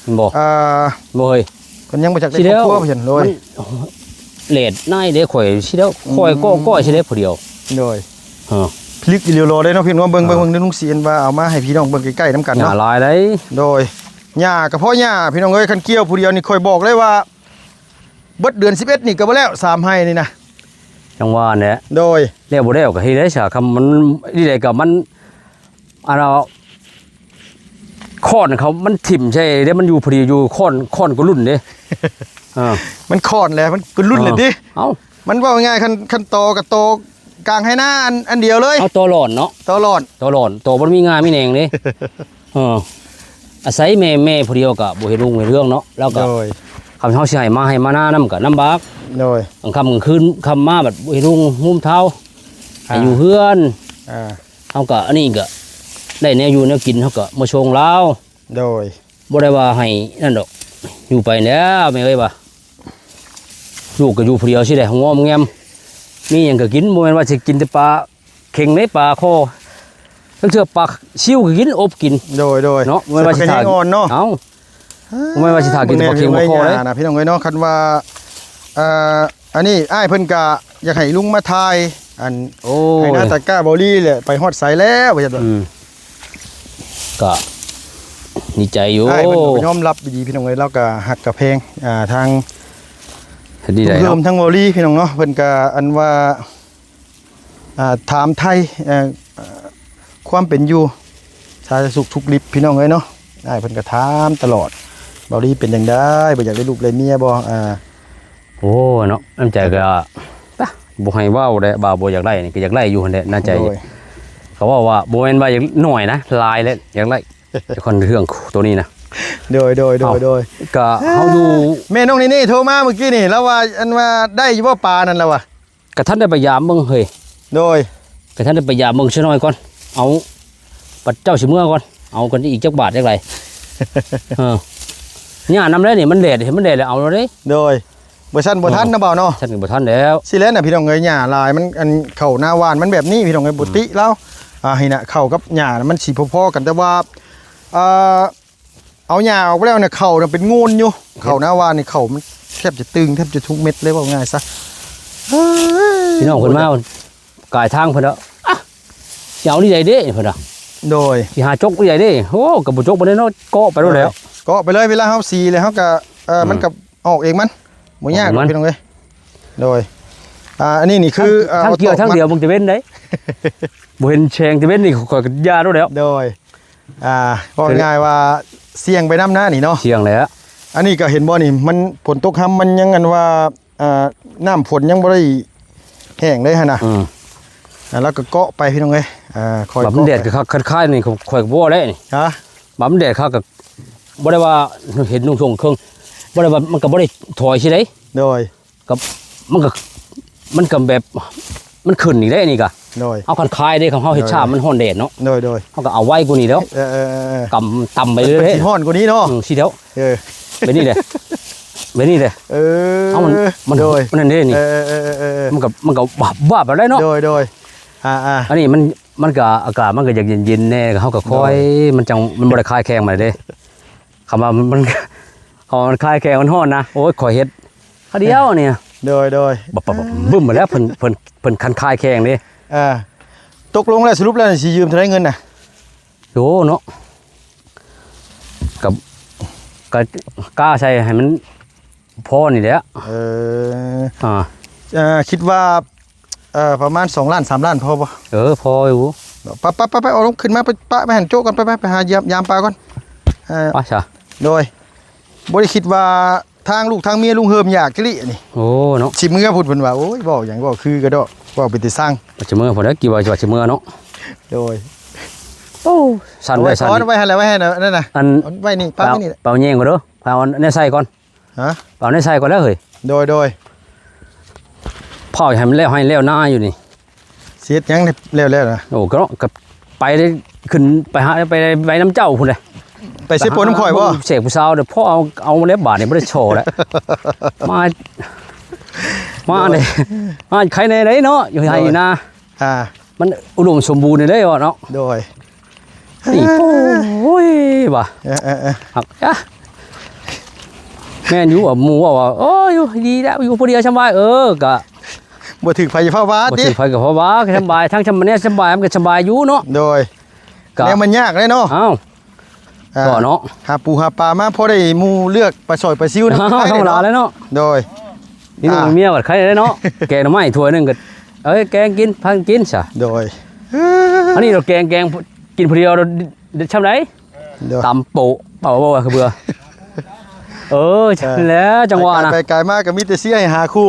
ແມ່ນບໍ່? ອ່າ ບໍ່ເຮີ້ຍ ເພິ່ນຍັງບໍ່ຈັກໄດ້ ຊິແລ້ວ ຄອບຄົວເພິ່ນ ໂດຍ ມັນແຫຼດນາຍເດ້ ຂ້ອຍຊິແລ້ວ ອືມ ຂ້ອຍກໍ ກໍຊິແລ້ວຜູ້ດຽວ ໂດຍ ຮະ ພິລຶກອີ່ຫຼີລໍເດ້ເນາະ ພີ່ນ້ອງເນາະ. ເບິ່ງ ເອີ ເບິ່ງ ລຸງຊິອັນວ່າເອົາມາໃຫ້ພີ່ນ້ອງເບິ່ງໃກ້ໆນຳກັນເນາະ ຫຍ້າຫຼາຍໃດ໋ ໂດຍ ຫຍ້າກໍພໍຫຍ້າ ພີ່ນ້ອງເອີຍ ຄັນກ່ຽວຜູ້ດຽວນີ້ ຂ້ອຍບອກເລີຍວ່າ ເບິດເດືອນສິບເອັດນີ້ກໍບໍ່ແລ້ວ ສາມໄຮ່ນີ້ນະ ຈັ່ງວ່າແຫຼະ ໂດຍ ແລ້ວບໍ່ແລ້ວກໍເຮັດໄດ້ຊະ ຄຳມັນ ນີ້ໃດກໍມັນ ອັນນ່າ ຄ້ອນເຂົາມັນຖິ້ມໃສ່ເດ້ ມັນຢູ່ພໍດີຢູ່ ຄ້ອນ ຄ້ອນກໍລຸ້ນເດ້ ເອີ ມັນຄ້ອນແຫຼະ ມັນກໍລຸ້ນແຫຼະຕິ ເອີ ເອົ້າ ມັນເວົ້າງ່າຍໆ ຄັນ ຄັນຕໍກໍຕໍກາງໄຮ່ນາອັນ ອັນດຽວເລີຍ ເອົາຕໍຫຼອນເນາະ ຕໍຫຼອນ ຕໍຫຼອນ ຕໍບໍ່ມີງ່າມີແໜງເດ້. ເອີ ອາໄສແມ່ ແມ່ຜູ້ດຽວກໍບໍ່ເຮັດຮຸ່ງເຮັດເຮືອງເນາະ ແລ້ວກໍ ໂດຍ ຄັນເຮົາຊິໃຫ້ມາ ໃຫ້ມານານຳກໍລຳບາກ ໂດຍ ກາງຄ່ຳກາງຄືນ ຄ່ຳມາບັດບໍ່ເຮັດຮຸ່ງຮຸ່ມເທົາ ອ່າ ໃຫ້ຢູ່ເຮືອນ ອ່າ ເຮົາກໍ ອັນນີ້ກໍໄດ້ແນວຢູ່ແນວກິນ ເຮົາກໍມາສົ່ງລາວ ໂດຍ ບໍ່ໄດ້ວ່າໃຫ້ນັ້ນດອກ ຢູ່ໄປແລ້ວແມ່ເອີຍວ່າ ລູກກໍຢູ່ຜູ້ດຽວຊິໄດ້ງອມແງມ ມີຫຍັງກໍກິນ ບໍ່ແມ່ນວ່າຊິກິນແຕ່ປາ ເຄັ່ງໃນປາຄໍ ລາງເທື່ອປາຊິວກໍກິນ ອົບກິນ ໂດຍ ໂດຍ ເນາະ ບໍ່ແມ່ນວ່າຊິຖ້າ ປາຂະແຍງອ່ອນເນາະ ເອົ້າ ບໍ່ແມ່ນວ່າຊິຖ້າກິນແຕ່ປາເຄັງປາຄໍເດ້ ພີ່ນ້ອງເອີຍເນາະ ຄັນວ່າ ເອີ ອັນນີ້ອ້າຍເພິ່ນກະຢາກໃຫ້ລຸງມາຖ່າຍ ອັນ ໂອ້ຍ ໄຮ່ນາຕາກ້າເບົາລີແຫຼະ ໄປຮອດໃສແລ້ວ ວ່າຊັ້ນ ອືມ ກະດີໃຈຢູ່ ອ້າຍເພິ່ນກໍຍອມຮັບດີໆ ພີ່ນ້ອງເອີຍ ລາວກະຮັກກະແພງ ອ່າ ທາງ ເຮັດດີໃດເນາະ ທາງເບົາລີ ພີ່ນ້ອງເນາະ ເພິ່ນກະ ອັນວ່າ ອ່າ ຖາມໄຖ່ ເອີ ຄວາມເປັນຢູ່ ສາລະທຸກທຸກລິບ ພີ່ນ້ອງເອີຍເນາະ ອ້າຍເພິ່ນກໍຖາມຕະຫຼອດ ເບົາລີເປັນຈັ່ງໃດ ບໍ່ຢາກໄດ້ລູກໄດ້ເມຍບໍ່ ອ່າ ໂອ້ ເນາະ ນ້ຳໃຈກໍ ປະ ບໍ່ໃຫ້ເວົ້າແຫຼະ ວ່າບໍ່ຢາກໄດ້ນີ້ ກໍຢາກໄດ້ຢູ່ຫັ້ນແຫຼະ ໃນໃຈ ໂດຍ ກໍເວົ້າວ່າບໍ່ແມ່ນວ່າຢາກໜ້ອຍນະ ຫຼາຍແຫຼະ ຢາກໄດ້ ແຕ່ຄົນເລື່ອງໂຕນີ້ນະ ໂດຍ ໂດຍ ໂດຍ ເອົ້າ ໂດຍ ກໍເຮົາຢູ່ ແມ່ນ້ອງເນເນ່ໂທມາມື້ກີ້ນີ້ ລາວວ່າ ອັນວ່າໄດ້ຢູ່ບໍ່ປານັ້ນ ລາວວ່າ ກະທັນໄດ້ໄປຢາມເບິ່ງເຮີ້ຍ ໂດຍ ກະທັນໄດ້ໄປຢາມເບິ່ງຊະໜ້ອຍກ່ອນ ເອົາ ບັດເຈົ້າຊິເມືອກ່ອນ ເອົາກັນອີກຈັກບາດຈັກໃດ ເອີ ຫຍ້ານຳແລ້ວນີ້ ມັນແດດ ມັນແດດແລ້ວເອົາແລ້ວເດ້ ໂດຍ ບໍ່ຊັ້ນບໍ່ທັນເນາະ ເບົາເນາະ ຊັ້ນກໍບໍ່ທັນແລ້ວ ຊິແລ້ວນະ ພີ່ນ້ອງເອີຍ ຫຍ້າຫຼາຍ ມັນ ອັນ ເຂົ້ານາຫວ່ານມັນແບບນີ້ ພີ່ນ້ອງເອີຍ ອືມ ປົກກະຕິລາວ ອ່າ ເຫັນນະ ເຂົ້າກັບຫຍ້ານະ ມັນຊິພໍໆກັນ ແຕ່ວ່າ ອ່າ ເອົາຫຍ້າອອກໄປແລ້ວນະ ເຂົ້ານະເປັນໂງນຢູ່ ເຫັນ ເຂົ້ານາຫວ່ານນີ້ ເຂົ້າມັນແທບຈະຕຶງ ແທບຈະທຸກເມັດເລີຍ ເວົ້າງ່າຍຊະ ພີ່ນ້ອງເພິ່ນມາກາຍທາງເພິ່ນວ່າ ອະ ຊິເອົານີ້ໃດເດ້ ເພິ່ນວ່າ ໂດຍ ຊິຫາຈົກນີ້ໃດເດ້ ໂອ້ ກໍບໍ່ຈົກປານໃດເນາະ ເກາະໄປໂລດແລ້ວ ເກາະໄປເລີຍ ເວລາເຮົາສີແລ້ວເຮົາກໍ ເອີ ອືມ ມັນກໍອອກເອງມັນ ບໍ່ຍາກດອກ ອອກມັນ ພີ່ນ້ອງເອີຍ ໂດຍ ອ່າ ອັນນີ້ນີ້ຄື ທາງ ເອີ ທາງກ່ຽວທາງດຽວ ເບິ່ງຕາເວັນໄດ໋ ບໍ່ເຫັນແສງຕາເວັນນີ້ ຂ້ອຍກໍຢ່າໂລດແລ້ວ ໂດຍ ອ່າ ເວົ້າງ່າຍໆວ່າສ່ຽງໄປນຳນະນີ້ເນາະ ສ່ຽງແຫຼະ ອັນນີ້ກໍເຫັນບໍ່ນີ້ ມັນຝົນຕົກຮຳ ມັນຍັງອັນວ່າ ອ່າ ນ້ຳຝົນຍັງບໍ່ໄດ້ແຫ້ງເລີຍຫັ້ນນະ ອືມ ອ່າ ແລ້ວກໍເກາະໄປ ພີ່ນ້ອງເອີຍ ອ່າ ຄ່ອຍເກາະໄປ ແດດກໍຄັກ ຄັກຄາຍນີ້ ຂ້ອຍກໍບໍ່ເວົ້າແລ້ວນີ້ ຮະ ບາດມັນແດດຄັກກໍບໍ່ໄດ້ວ່າເຫັນນຸ່ງໂສ້ງເຄິ່ງ ບໍ່ໄດ້ວ່າ ມັນກໍບໍ່ໄດ້ຖອຍຊິໄດ໋ ໂດຍ ກໍ ມັນກໍ ມັນກໍແບບ ມັນຂຶ້ນອີກເດ້ນີ້ກະ ໂດຍ ເຮົາຄັນຄາຍເດ້ ຂອງເຮົາເຮັດ ໂດຍ ຊ້າ ມັນຮ້ອນແດດເນາະ ໂດຍ ໂດຍ ເຮົາກໍເອົາໄວກວ່ານີ້ແລ້ວ ເອີ ເອີ ເອີ ກຳຕຳໄປເລື້ອຍໆ ຊິຮ້ອນກວ່ານີ້ເນາະ ອືມ ຊິແລ້ວ ເອີ ແບບນີ້ເດ້ ແບບນີ້ເດ້ ເອີ ເອົາ ມັນ ມັນ ໂດຍ ມັນນັ້ນເດ້ນີ້ ເອີ ເອີ ເອີ ເອີ ມັນກໍ ມັນກໍບາບ ບາບແບບໃດເນາະ ໂດຍ ໂດຍ ອ່າໆ ອັນນີ້ມັນ ມັນກໍ ອາກາດມັນກໍຢາກເຢັນໆແດ່ ເຮົາກໍຄ່ອຍ ໂດຍ ມັນຈັ່ງ ມັນບໍ່ໄດ້ຄາຍແຂງປານໃດເດ້ ຄຳວ່າມັນ ຄຳວ່າມັນຄາຍແຂງ ມັນຮ້ອນນະ ໂອ້ຍ ຂ້ອຍເຮັດ ຄາວດຽວນີ້ ໂດຍ ໂດຍ ບັບ ບັບ ບັບ ບຶ້ມມາແລ້ວ ເພິ່ນ ເພິ່ນ ເພິ່ນຄັນຄາຍແຂງເດ້ ອ່າ ຕົກລົງແລ້ວ ສະຫຼຸບແລ້ວຊິຢືມເທົ່າໃດເງິນນະ? ໂອ້ ເນາະ ກໍ ກໍ ກ້າໃສ່ໃຫ້ມັນພໍນີ້ແຫຼະ. ເອີ ອ່າ ເອີ ຄິດວ່າ ເອີ ປະມານສອງລ້ານ ສາມລ້ານ ພໍບໍ່? ເອີ ພໍຢູ່. ໄປ ໄປ ໄປ ໄປ ເອົາລົງ ຂຶ້ນມາ ໄປປະໄວ້ຫັ້ນ ໂຈະກ່ອນ ໄປ ໄປ ໄປຫາຢາມ ຢາມປາກ່ອນ. ເອີ ໄປຊະ. ໂດຍ ບໍ່ໄດ້ຄິດວ່າທາງລູກທາງເມຍລຸງເຮີມຢາກຈະລິນີ້. ໂອ້ ເນາະ ຊິເມືອພຸ້ນ ເພິ່ນວ່າ ໂອ້ຍ ເວົ້າຫຍັງ ເວົ້າຄືກະດອກ ເວົ້າເປັນຕາຊັງ. ຊິເມືອພຸ້ນແຫຼະ ກິດວ່າ ວ່າຊິເມືອເນາະ. ໂດຍ ໂອ້ ສັ່ນເລີຍ ສັ່ນ. ເອົາໄວ້ຫັ້ນແຫຼະ ໄວ້ຫັ້ນນັ້ນນະ. ອັນ ເອົາໄວ້ນີ້ ປາໄວ້ນີ້. ເປົາແຍງກ່ອນເດີ ພາເອົາແນວໃສ່ກ່ອນ. ຮະ? ເອົາໃນໃສ່ກ່ອນແລ້ວເຮີ້ຍ. ໂດຍ ໂດຍ ເຜົາໃຫ້ມັນແລ້ວໄຮ່ແລ້ວນາຢູ່ນີ້. ຊິເຮັດຫຍັງແລ້ວໆນະ? ໂອ້ ກໍເນາະ ກໍໄປໄດ້ ຂຶ້ນໄປຫາ ໄປ ໄປນຳເຈົ້າພຸ້ນເດ້. ໄປເຊໂປນນຳຂ້ອຍບໍ່? ແຊກຜູ້ສາວເດ້ ພໍເອົາ ເອົາແລ້ວບາດນີ້ບໍ່ໄດ້ໂຊແລ້ວ. ມາ ມາເດ້ ມາໄຄແນ່ໄດ໋ເນາະ ຢູ່ໄຮ່ຢູ່ນາ. ອ່າ ມັນອຸດົມສົມບູນເດ້ເນາະ. ໂດຍ ນີ້ ໂອ້ຍ ວ່າ ເອີໆໆ ຮັກ ອະ ແມ່ນຢູ່ວ່າ ໝູ່ເວົ້າວ່າ ໂອ້ຍ ຢູ່ດີແລ້ວ ຢູ່ຜູ້ດຽວສະບາຍ. ເອີ ກະບໍ່ຖືກໃຜເຝົ້າວ່າ ບໍ່ຖືກໃຜກໍເຝົ້າວ່າ ສະບາຍ ທັງສະບາຍ ສະບາຍ ມັນກໍສະບາຍຢູ່ເນາະ. ໂດຍ ກະແນວມັນຍາກເດ້ເນາະ. ອ້າວ ອ່າ ກໍເນາະ ຫາປູຫາປາມາພໍໄດ້ໝູ່ເລືອກປາສ້ອຍປາຊິວນຳ ທຳມະດາແລ້ວເນາະ. ໂດຍ ມີລູກ ອ່າ ມີເມຍກໍໄຄແລ້ວເນາະ. ແກງໜໍ່ໄມ້ຖ້ວຍໜຶ່ງກໍ ເອີຍ ແກງກິນ ພາກັນກິນຊະ. ໂດຍ ອັນນີ້ເຮົາແກງ ແກງກິນຜູ້ດຽວ ເດັດຊ່ຳໃດ. ໂດຍ ຕຳໂປະ ເປົ່າບໍ່ວ່າຄືເບື່ອ. ເອີ ເອີ ຈັ່ງແຫຼະ ຈັ່ງວ່ານະ ໄປໄກມາກໍມີແຕ່ເສຍໃຫ້ຫາຄູ່.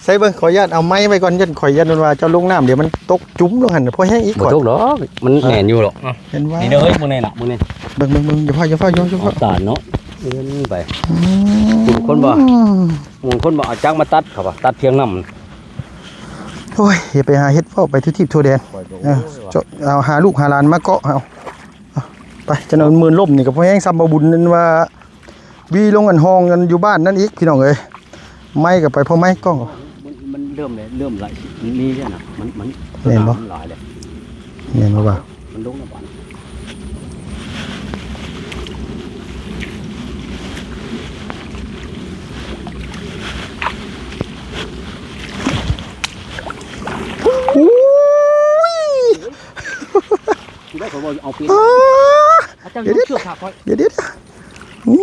ໃສ່ເບິ່ງ ຂໍອະນຸຍາດເອົາໄມ້ໄວ້ກ່ອນ ຢ້ານ ຂ້ອຍຢ້ານວ່າເຈົ້າລົງນ້ຳ ດຽວມັນຕົກຈຸມລົງຫັ້ນ ພໍແຮງອີກ. ບໍ່ຕົກດອກ ມັນແໜ້ນຢູ່ດອກ. ເຫັນວ່າ ນີ້ເດີ ເບິ່ງນີ້ນະ ເບິ່ງນີ້ ເບິ່ງ ເບິ່ງ ເບິ່ງ ຢ່າຟ້າວ ຢ່າຟ້າວ ຢ່າ ຢ່າຟ້າວ ຕານເນາະ. ເອີ ໄປ ອືມ ຄົນບໍ່ ອືມ ຄົນບໍ່ເອົາຈັກມາຕັດ ເຂົາວ່າຕັດພຽງນ້ຳ. ໂອ້ຍ ຢ່າໄປຫາເຮັດ ເວົ້າໄປທົ່ວທີບທົ່ວແດນ. ເອີ ເອົາຫາລູກຫາຫຼານມາເກາະເອົາ. ເອົາ ໄປ ຈະນອນມື່ນລົມນີ້ກໍພໍແຮງ ສ່ຳບໍ່ບຸນນັ້ນວ່າ ວີລົງອັນຫ້ອງກັນຢູ່ບ້ານນັ້ນອີກ ພີ່ນ້ອງເອີຍ. ໄມ້ກໍໄປພໍໄມ້ ກ້ອງ ມັນ ມັນເລີ່ມແລ້ວ ເລີ່ມຫຼາຍ ມັນມີແລ້ວນະ ມັນ ມັນ ແມ່ນບໍ່? ມັນຫຼາຍແລ້ວ ແມ່ນບໍ່ວ່າ ມັນລົງແລ້ວບາດ. ໂອ້ຍ ທີ່ໄດ້ ຂ້ອຍວ່າເອົາເປັນ ອ້າ ອາ ເຈົ້າຍົກເຊືອກຂາຂ້ອຍ ດຽວໆ ໂອ້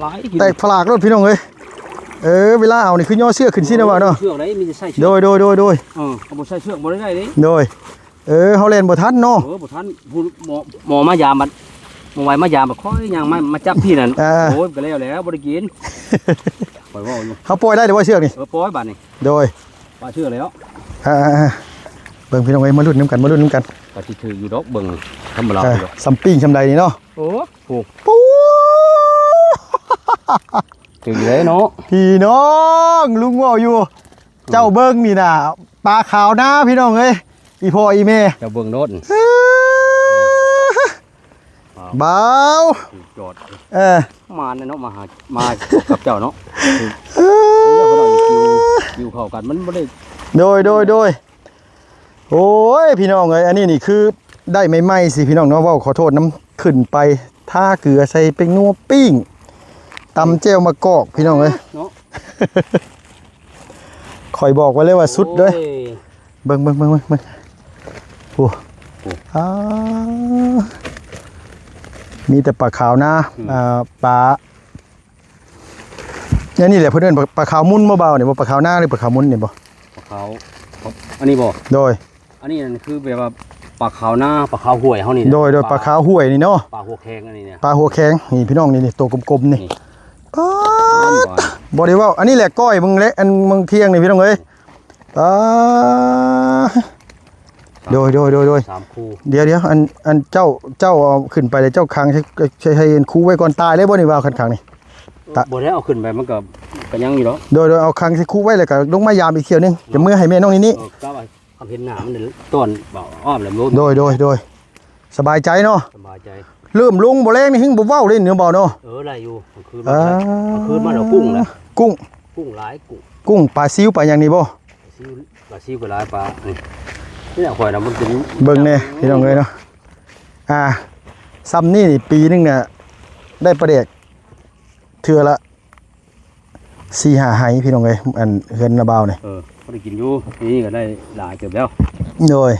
ຫຼາຍ ແຕກພະລາກໂລດ ພີ່ນ້ອງເອີຍ. ເອີ ເວລາເອົານີ້ຄືຍໍເຊືອກຂຶ້ນຊີ້ນະວ່າເນາະ. ເຊືອກໄດ້ ມີແຕ່ໃສ່ເຊືອກ ໂດຍໆໆໆ. ເອີ ເຮົາບໍ່ໃສ່ເຊືອກບໍ່ໄດ້ເດ້. ໂດຍ ເອີ ເຮົາແລ່ນບໍ່ທັນເນາະ. ເອີ ບໍ່ທັນ ຜູ້ໝໍ ໝໍມາຢາມບັດ ໝໍໄວມາຢາມບັດ ຂ້ອຍຍ່າງມາ ມາຈັບພີ້ນັ້ນ. ອ່າ ໂອ້ຍ ກໍແລ້ວແລ້ວ ບໍ່ໄດ້ກິນ ຂ້ອຍເວົ້າຢູ່. ເຮົາປ່ອຍໄດ້ແລ້ວບໍ່ເຊືອກນີ້? ເອີ ປ່ອຍບາດນີ້. ໂດຍ ປາເຊືອກແລ້ວ. ອ່າໆໆ ເບິ່ງ ພີ່ນ້ອງເອີຍ ມາລຸ້ນນຳກັນ ມາລຸ້ນນຳກັນ. ກໍຊິຖືກຢູ່ດອກ ເບິ່ງທຳມະດາ ເອີ ຢູ່ດອກ ສ່ຳປີ້ງສ່ຳໃດນີ້ເນາະ. ໂອ້ ໂອ້ ໂອ້ ຖືກເລີຍເນາະ ພີ່ນ້ອງ. ລຸງເວົ້າຢູ່ ເຈົ້າເບິ່ງນີ້ນະ ປາຂາວນາ ພີ່ນ້ອງເອີຍ ອີ່ພໍ່ອີ່ແມ່ ເຈົ້າເບິ່ງໂລດ ເອີ ບ່າວ ຈອດ ເອີ ມາແນ່ເນາະ ມາຫາ ມາກັບເຈົ້າເນາະ. ເອີ ເຈົ້າເພິ່ນເອົາຢູ່ ຢູ່ເຂົ້າກັນ ມັນບໍ່ໄດ້ ໂດຍ ໂດຍ ໂດຍ. ໂອ້ຍ ພີ່ນ້ອງເອີຍ ອັນນີ້ນີ້ຄືໄດ້ໃໝ່ໆຊິ ພີ່ນ້ອງເນາະ ເວົ້າຂໍໂທດນຳ. ຂຶ້ນໄປທາເກືອໃສ່ ເປັນນົວປີ້ງ ຕຳແຈ່ວໝາກກອກ ພີ່ນ້ອງເອີຍ ເນາະ. ຂ້ອຍບອກໄວ້ເລີຍວ່າສຸດເດີ. ໂອ້ຍ ເບິ່ງ ເບິ່ງ ເບິ່ງ ເບິ່ງ ເບິ່ງ ໂອ້ ໂອ້ ອ່າ ມີແຕ່ປາຂາວນາ ອືມ ອ່າ ປາ ອັນນີ້ແຫຼະເພິ່ນເອີ້ນປາ ປາຂາວມຸນບໍ່ບ່າວນີ້ບໍ່? ປາຂາວນາ ຫຼື ປາຂາວມຸນນີ້ບໍ່? ປາຂາວ ອັນນີ້ບໍ່? ໂດຍ ອັນນີ້ນັ້ນຄືແບບວ່າປາຂາວນາ ປາຂາວຫ້ວຍເຮົານີ້ນະ. ໂດຍ ໂດຍ ປາ ປາຂາວຫ້ວຍນີ້ເນາະ ປາຫົວແຂງອັນນີ້ນະ ປາຫົວແຂງ. ນີ້ ພີ່ນ້ອງ ນີ້ ນີ້ ໂຕກົມໆນີ້ ນີ້ ປາດ ບໍ່ໄດ້ເວົ້າ. ອັນນີ້ແຫຼະກ້ອຍເບິ່ງແຫຼະ ອັນເບິ່ງທ່ຽງນີ້ ພີ່ນ້ອງເອີຍ ປາດ. ໂດຍ ໂດຍ ໂດຍ ໂດຍ ສາມຄູ່. ດຽວໆ ອັນ ອັນເຈົ້າ ເຈົ້າເອົາຂຶ້ນໄປແລ້ວເຈົ້າຂັງໃສ່ ໃສ່ ໃສ່ ໃຫ້ຄູໄວ້ກ່ອນ. ຕາຍເລີຍບໍ່ນີ້ ວ່າຄັນຂັງນີ້? ຕະ ບໍ່ໄດ້ເອົາຂຶ້ນໄປ ມັນກໍ ກໍຍັງຢູ່ດອກ. ໂດຍ ໂດຍ ເອົາຂັງໃສ່ຄູໄວ້ ແລ້ວກໍລົງມາຢາມອີກຖ້ຽວໜຶ່ງ ຈະເມືອໃຫ້ແມ່ນ້ອງນີ້ນີ້. ເອີ ກໍວ່າຄັນເຫັນໜ້າມັນຕ້ອນເບົາອ້ອມແລ້ວລົງ. ໂດຍ ໂດຍ ໂດຍ ສະບາຍໃຈເນາະ ສະບາຍໃຈ. ເລີ່ມລົງບໍ່ແລງນີ້ ແຮງບໍ່ເວົ້າເດ້ນີ້ ບໍ່ເນາະ. ເອີ ໄດ້ຢູ່ ກາງຄືນ ອ່າ ມາ ກາງຄືນມາແລ້ວ ກຸ້ງນະ ກຸ້ງ ກຸ້ງຫຼາຍ ກຸ້ງ ກຸ້ງ ປາຊິວ ປາຫຍັງນີ້ບໍ່? ປາຊິວ ປາຊິວກໍຫຼາຍ ປາ ນີ້ ນີ້ແຫຼະ ຂ້ອຍນະ ມັນເປັນ ເບິ່ງແນ່ ພີ່ນ້ອງເອີຍເນາະ. ອ່າ ຊ່ຳນີ້ນີ້ ປີໜຶ່ງນະ ໄດ້ປາແດກເທື່ອລະສີ່ຫ້າໄຮ່ ພີ່ນ້ອງເອີຍ ອັນເຮືອນນ້າບ່າວນີ້. ເອີ ພໍໄດ້ກິນຢູ່ ປີນີ້ກໍໄດ້ຫຼາຍເຕີບແລ້ວ. ໂດຍ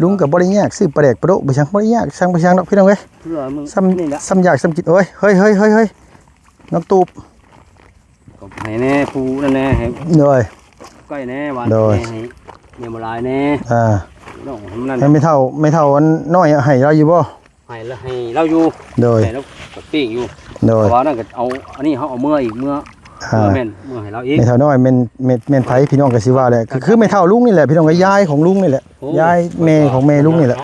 ລຸງກໍບໍ່ໄດ້ຍາກ ຊື້ປາແດກປາໂດະໄປຊ່າງ ບໍ່ໄດ້ຍາກຊ່າງໄປຊ່າງດອກ ພີ່ນ້ອງເອີຍ. ເພື່ອມື້ ຊ່ຳ ນີ້ແຫຼະ ຊ່ຳຢາກຊ່ຳກິນ. ໂອ້ຍ ເຮີ້ຍໆໆໆ ນາຕູບ ກໍໃຫ້ແດ່ ຜູ້ນັ້ນແດ່ ໃຫ້ ໂດຍ ໄກ່ແດ່ ຫວ່ານ ໂດຍ ແດ່ ໃຫ້ແມ່ບໍ່ຫຼາຍແດ່ ອ່າ ນ້ອງໃຫ້ມັນນັ້ນ ໃຫ້ແມ່ເຖົ້າ ແມ່ເຖົ້າອັນນ້ອຍໃຫ້ລາວຢູ່ບໍ່? ໃຫ້ລາວ ໃຫ້ລາວຢູ່ ໂດຍ ໃຫ້ລາວກໍປີ້ງຢູ່ ໂດຍ ເພາະວ່ານັ້ນກໍເອົາ ອັນນີ້ເຮົາເອົາເມືອອີກ ເມືອ ອ່າ ເມືອແມ່ນ ເມືອໃຫ້ລາວອີກ ແມ່ເຖົ້ານ້ອຍແມ່ນ ແມ່ນ ແມ່ນໃຜ ພີ່ນ້ອງກໍຊິວ່າແຫຼະ ຄື ຄືແມ່ເຖົ້າລຸງນີ້ແຫຼະ ພີ່ນ້ອງ ກໍຍາຍຂອງລຸງນີ້ແຫຼະ ໂອ້ ຍາຍແມ່ຂອງແມ່ລຸງນີ້ແຫຼະ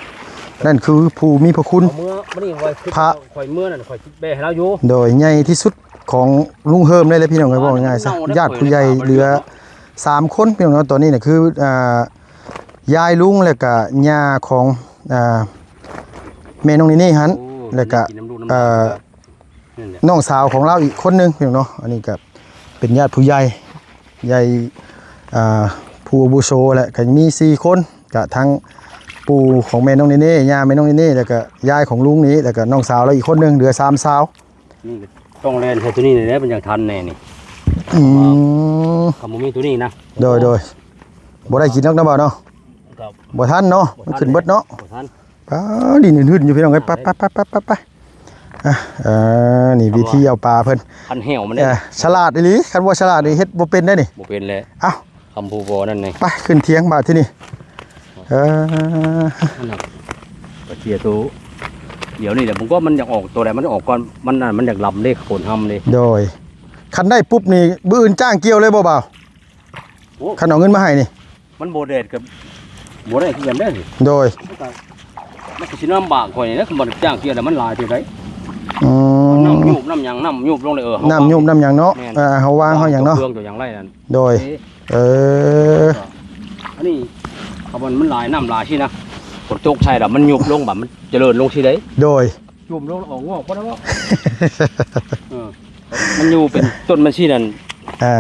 ນັ້ນຄືຜູ້ມີພະຄຸນ ເອົາເມືອ ມື້ນີ້ຂ້ອຍ ພະ ຂ້ອຍເມືອນັ້ນ ຂ້ອຍຊິແບໃຫ້ລາວຢູ່ ໂດຍ ໃຫຍ່ທີ່ສຸດຂອງລຸງເຮີມເລີຍແຫຼະ ພີ່ນ້ອງເອີຍ ເອົາ ເວົ້າງ່າຍໆຊະ ເອົາ ຍາດຜູ້ໃຫຍ່ເຫຼືອສາມຄົນ ພີ່ນ້ອງເນາະ ຕອນນີ້ນະ ຄື ອ່າ ຍາຍລຸງ ແລ້ວກະຍ່າຂອງ ອ່າ ແມ່ນ້ອງເນເນ່ຫັ້ນ ໂອ້ ແລ້ວກະ ກິນນ້ຳລູກນ້ຳຫຼານ ເອີ ນັ້ນແຫຼະ ນ້ອງສາວຂອງລາວອີກຄົນໜຶ່ງ ພີ່ນ້ອງເນາະ ອັນນີ້ກໍເປັນຍາດຜູ້ໃຫຍ່ ໃຫຍ່ ອ່າ ຜູ້ອາວຸໂສແຫຼະ ກໍມີສີ່ຄົນ ກະທັງປູ່ຂອງແມ່ນ້ອງເນເນ່ ຍ່າແມ່ນ້ອງເນເນ່ ແລ້ວກະຍາຍຂອງລຸງນີ້ ແລ້ວກະນ້ອງສາວລາວອີກຄົນໜຶ່ງ ເຫຼືອສາມສາວ ນີ້ກໍຕ້ອງແລ່ນໃສ່ໂຕນີ້ແຫຼະ ມັນຈັ່ງທັນແດ່ນີ້ ອືມ ຄັນບໍ່ມີໂຕນີ້ນະ ໂດຍ ໂດຍ ບໍ່ໄດ້ກິນດອກເນາະ ບ່າວເນາະ ກໍ ບໍ່ທັນເນາະ ບໍ່ທັນ ມັນຂຶ້ນເບິດເນາະ ບໍ່ທັນ ປ້າ ດິນຫືດໆຢູ່ ພີ່ນ້ອງເອີຍ ໄປ ໄປ ໄປ ໄປ ໄປ ອ່ະ ເອີ ນີ້ວິທີເອົາປາເພິ່ນ ຄັນແຫ້ວມັນເດ້ ເອີ ສະຫຼາດອີ່ຫຼີ ຄັນບໍ່ສະຫຼາດນີ້ເຮັດບໍ່ເປັນເດ້ນີ້ ບໍ່ເປັນແຫຼະ ເອົ້າ ຄຳຜູ້ບໍ່ນັ້ນນີ້ ໄປຂຶ້ນຖຽງບາດທີນີ້ ເອີ ອັນນັ້ນກໍເສຍໂຕ ດຽວນີ້ແຫຼະ ເບິ່ງກ່ອນມັນຢາກອອກໂຕໃດ ມັນອອກກ່ອນ ມັນ ມັນຢາກລຳເດ້ ໂຂນຫ້ຳເດ້ ໂດຍ ຄັນໄດ້ປຸບນີ້ ມື້ອື່ນຈ້າງກ່ຽວເລີຍບໍ່ບ່າວ? ໂອ້ ຄັນເອົາເງິນມາໃຫ້ນີ້ ມັນບໍ່ແດດກໍບໍ່ໄດ້ຄືກັນເດ້ ໂດຍ ມັນກໍ ມັນກໍຊິລຳບາກຂ້ອຍນີ້ແຫຼະ ຄັນບໍ່ໄດ້ຈ້າງກ່ຽວແລ້ວມັນຫຼາຍເທົ່າໃດ ອືມ ນ້ຳຍູບນ້ຳຫຍັງ ນ້ຳຍູບລົງເລີຍ ເອີ ເຮົາ ນ້ຳຍູບນ້ຳຫຍັງເນາະ ແມ່ນ ເອີ ເຮົາວາງເຮົາຫຍັງເນາະ ເຄື່ອງຕົວຫຍັງໄລ່ນັ້ນ ໂດຍ ເອີ ອັນນີ້ ເພາະມັນ ມັນຫຼາຍ ນ້ຳຫຼາຍຊີ້ນະ ຝົນຕົກໃສ່ແລ້ວມັນຍູບລົງ ບາດມັນຈະເລີນລົງຊີ້ເດ້ ໂດຍ ຈຸ່ມລົງອອກງອກບໍ່ໄດ້ບໍ່ ເອີ ມັນຢູ່ເປັນຕົ້ນມັນຊີ້ນັ້ນ ອ່າ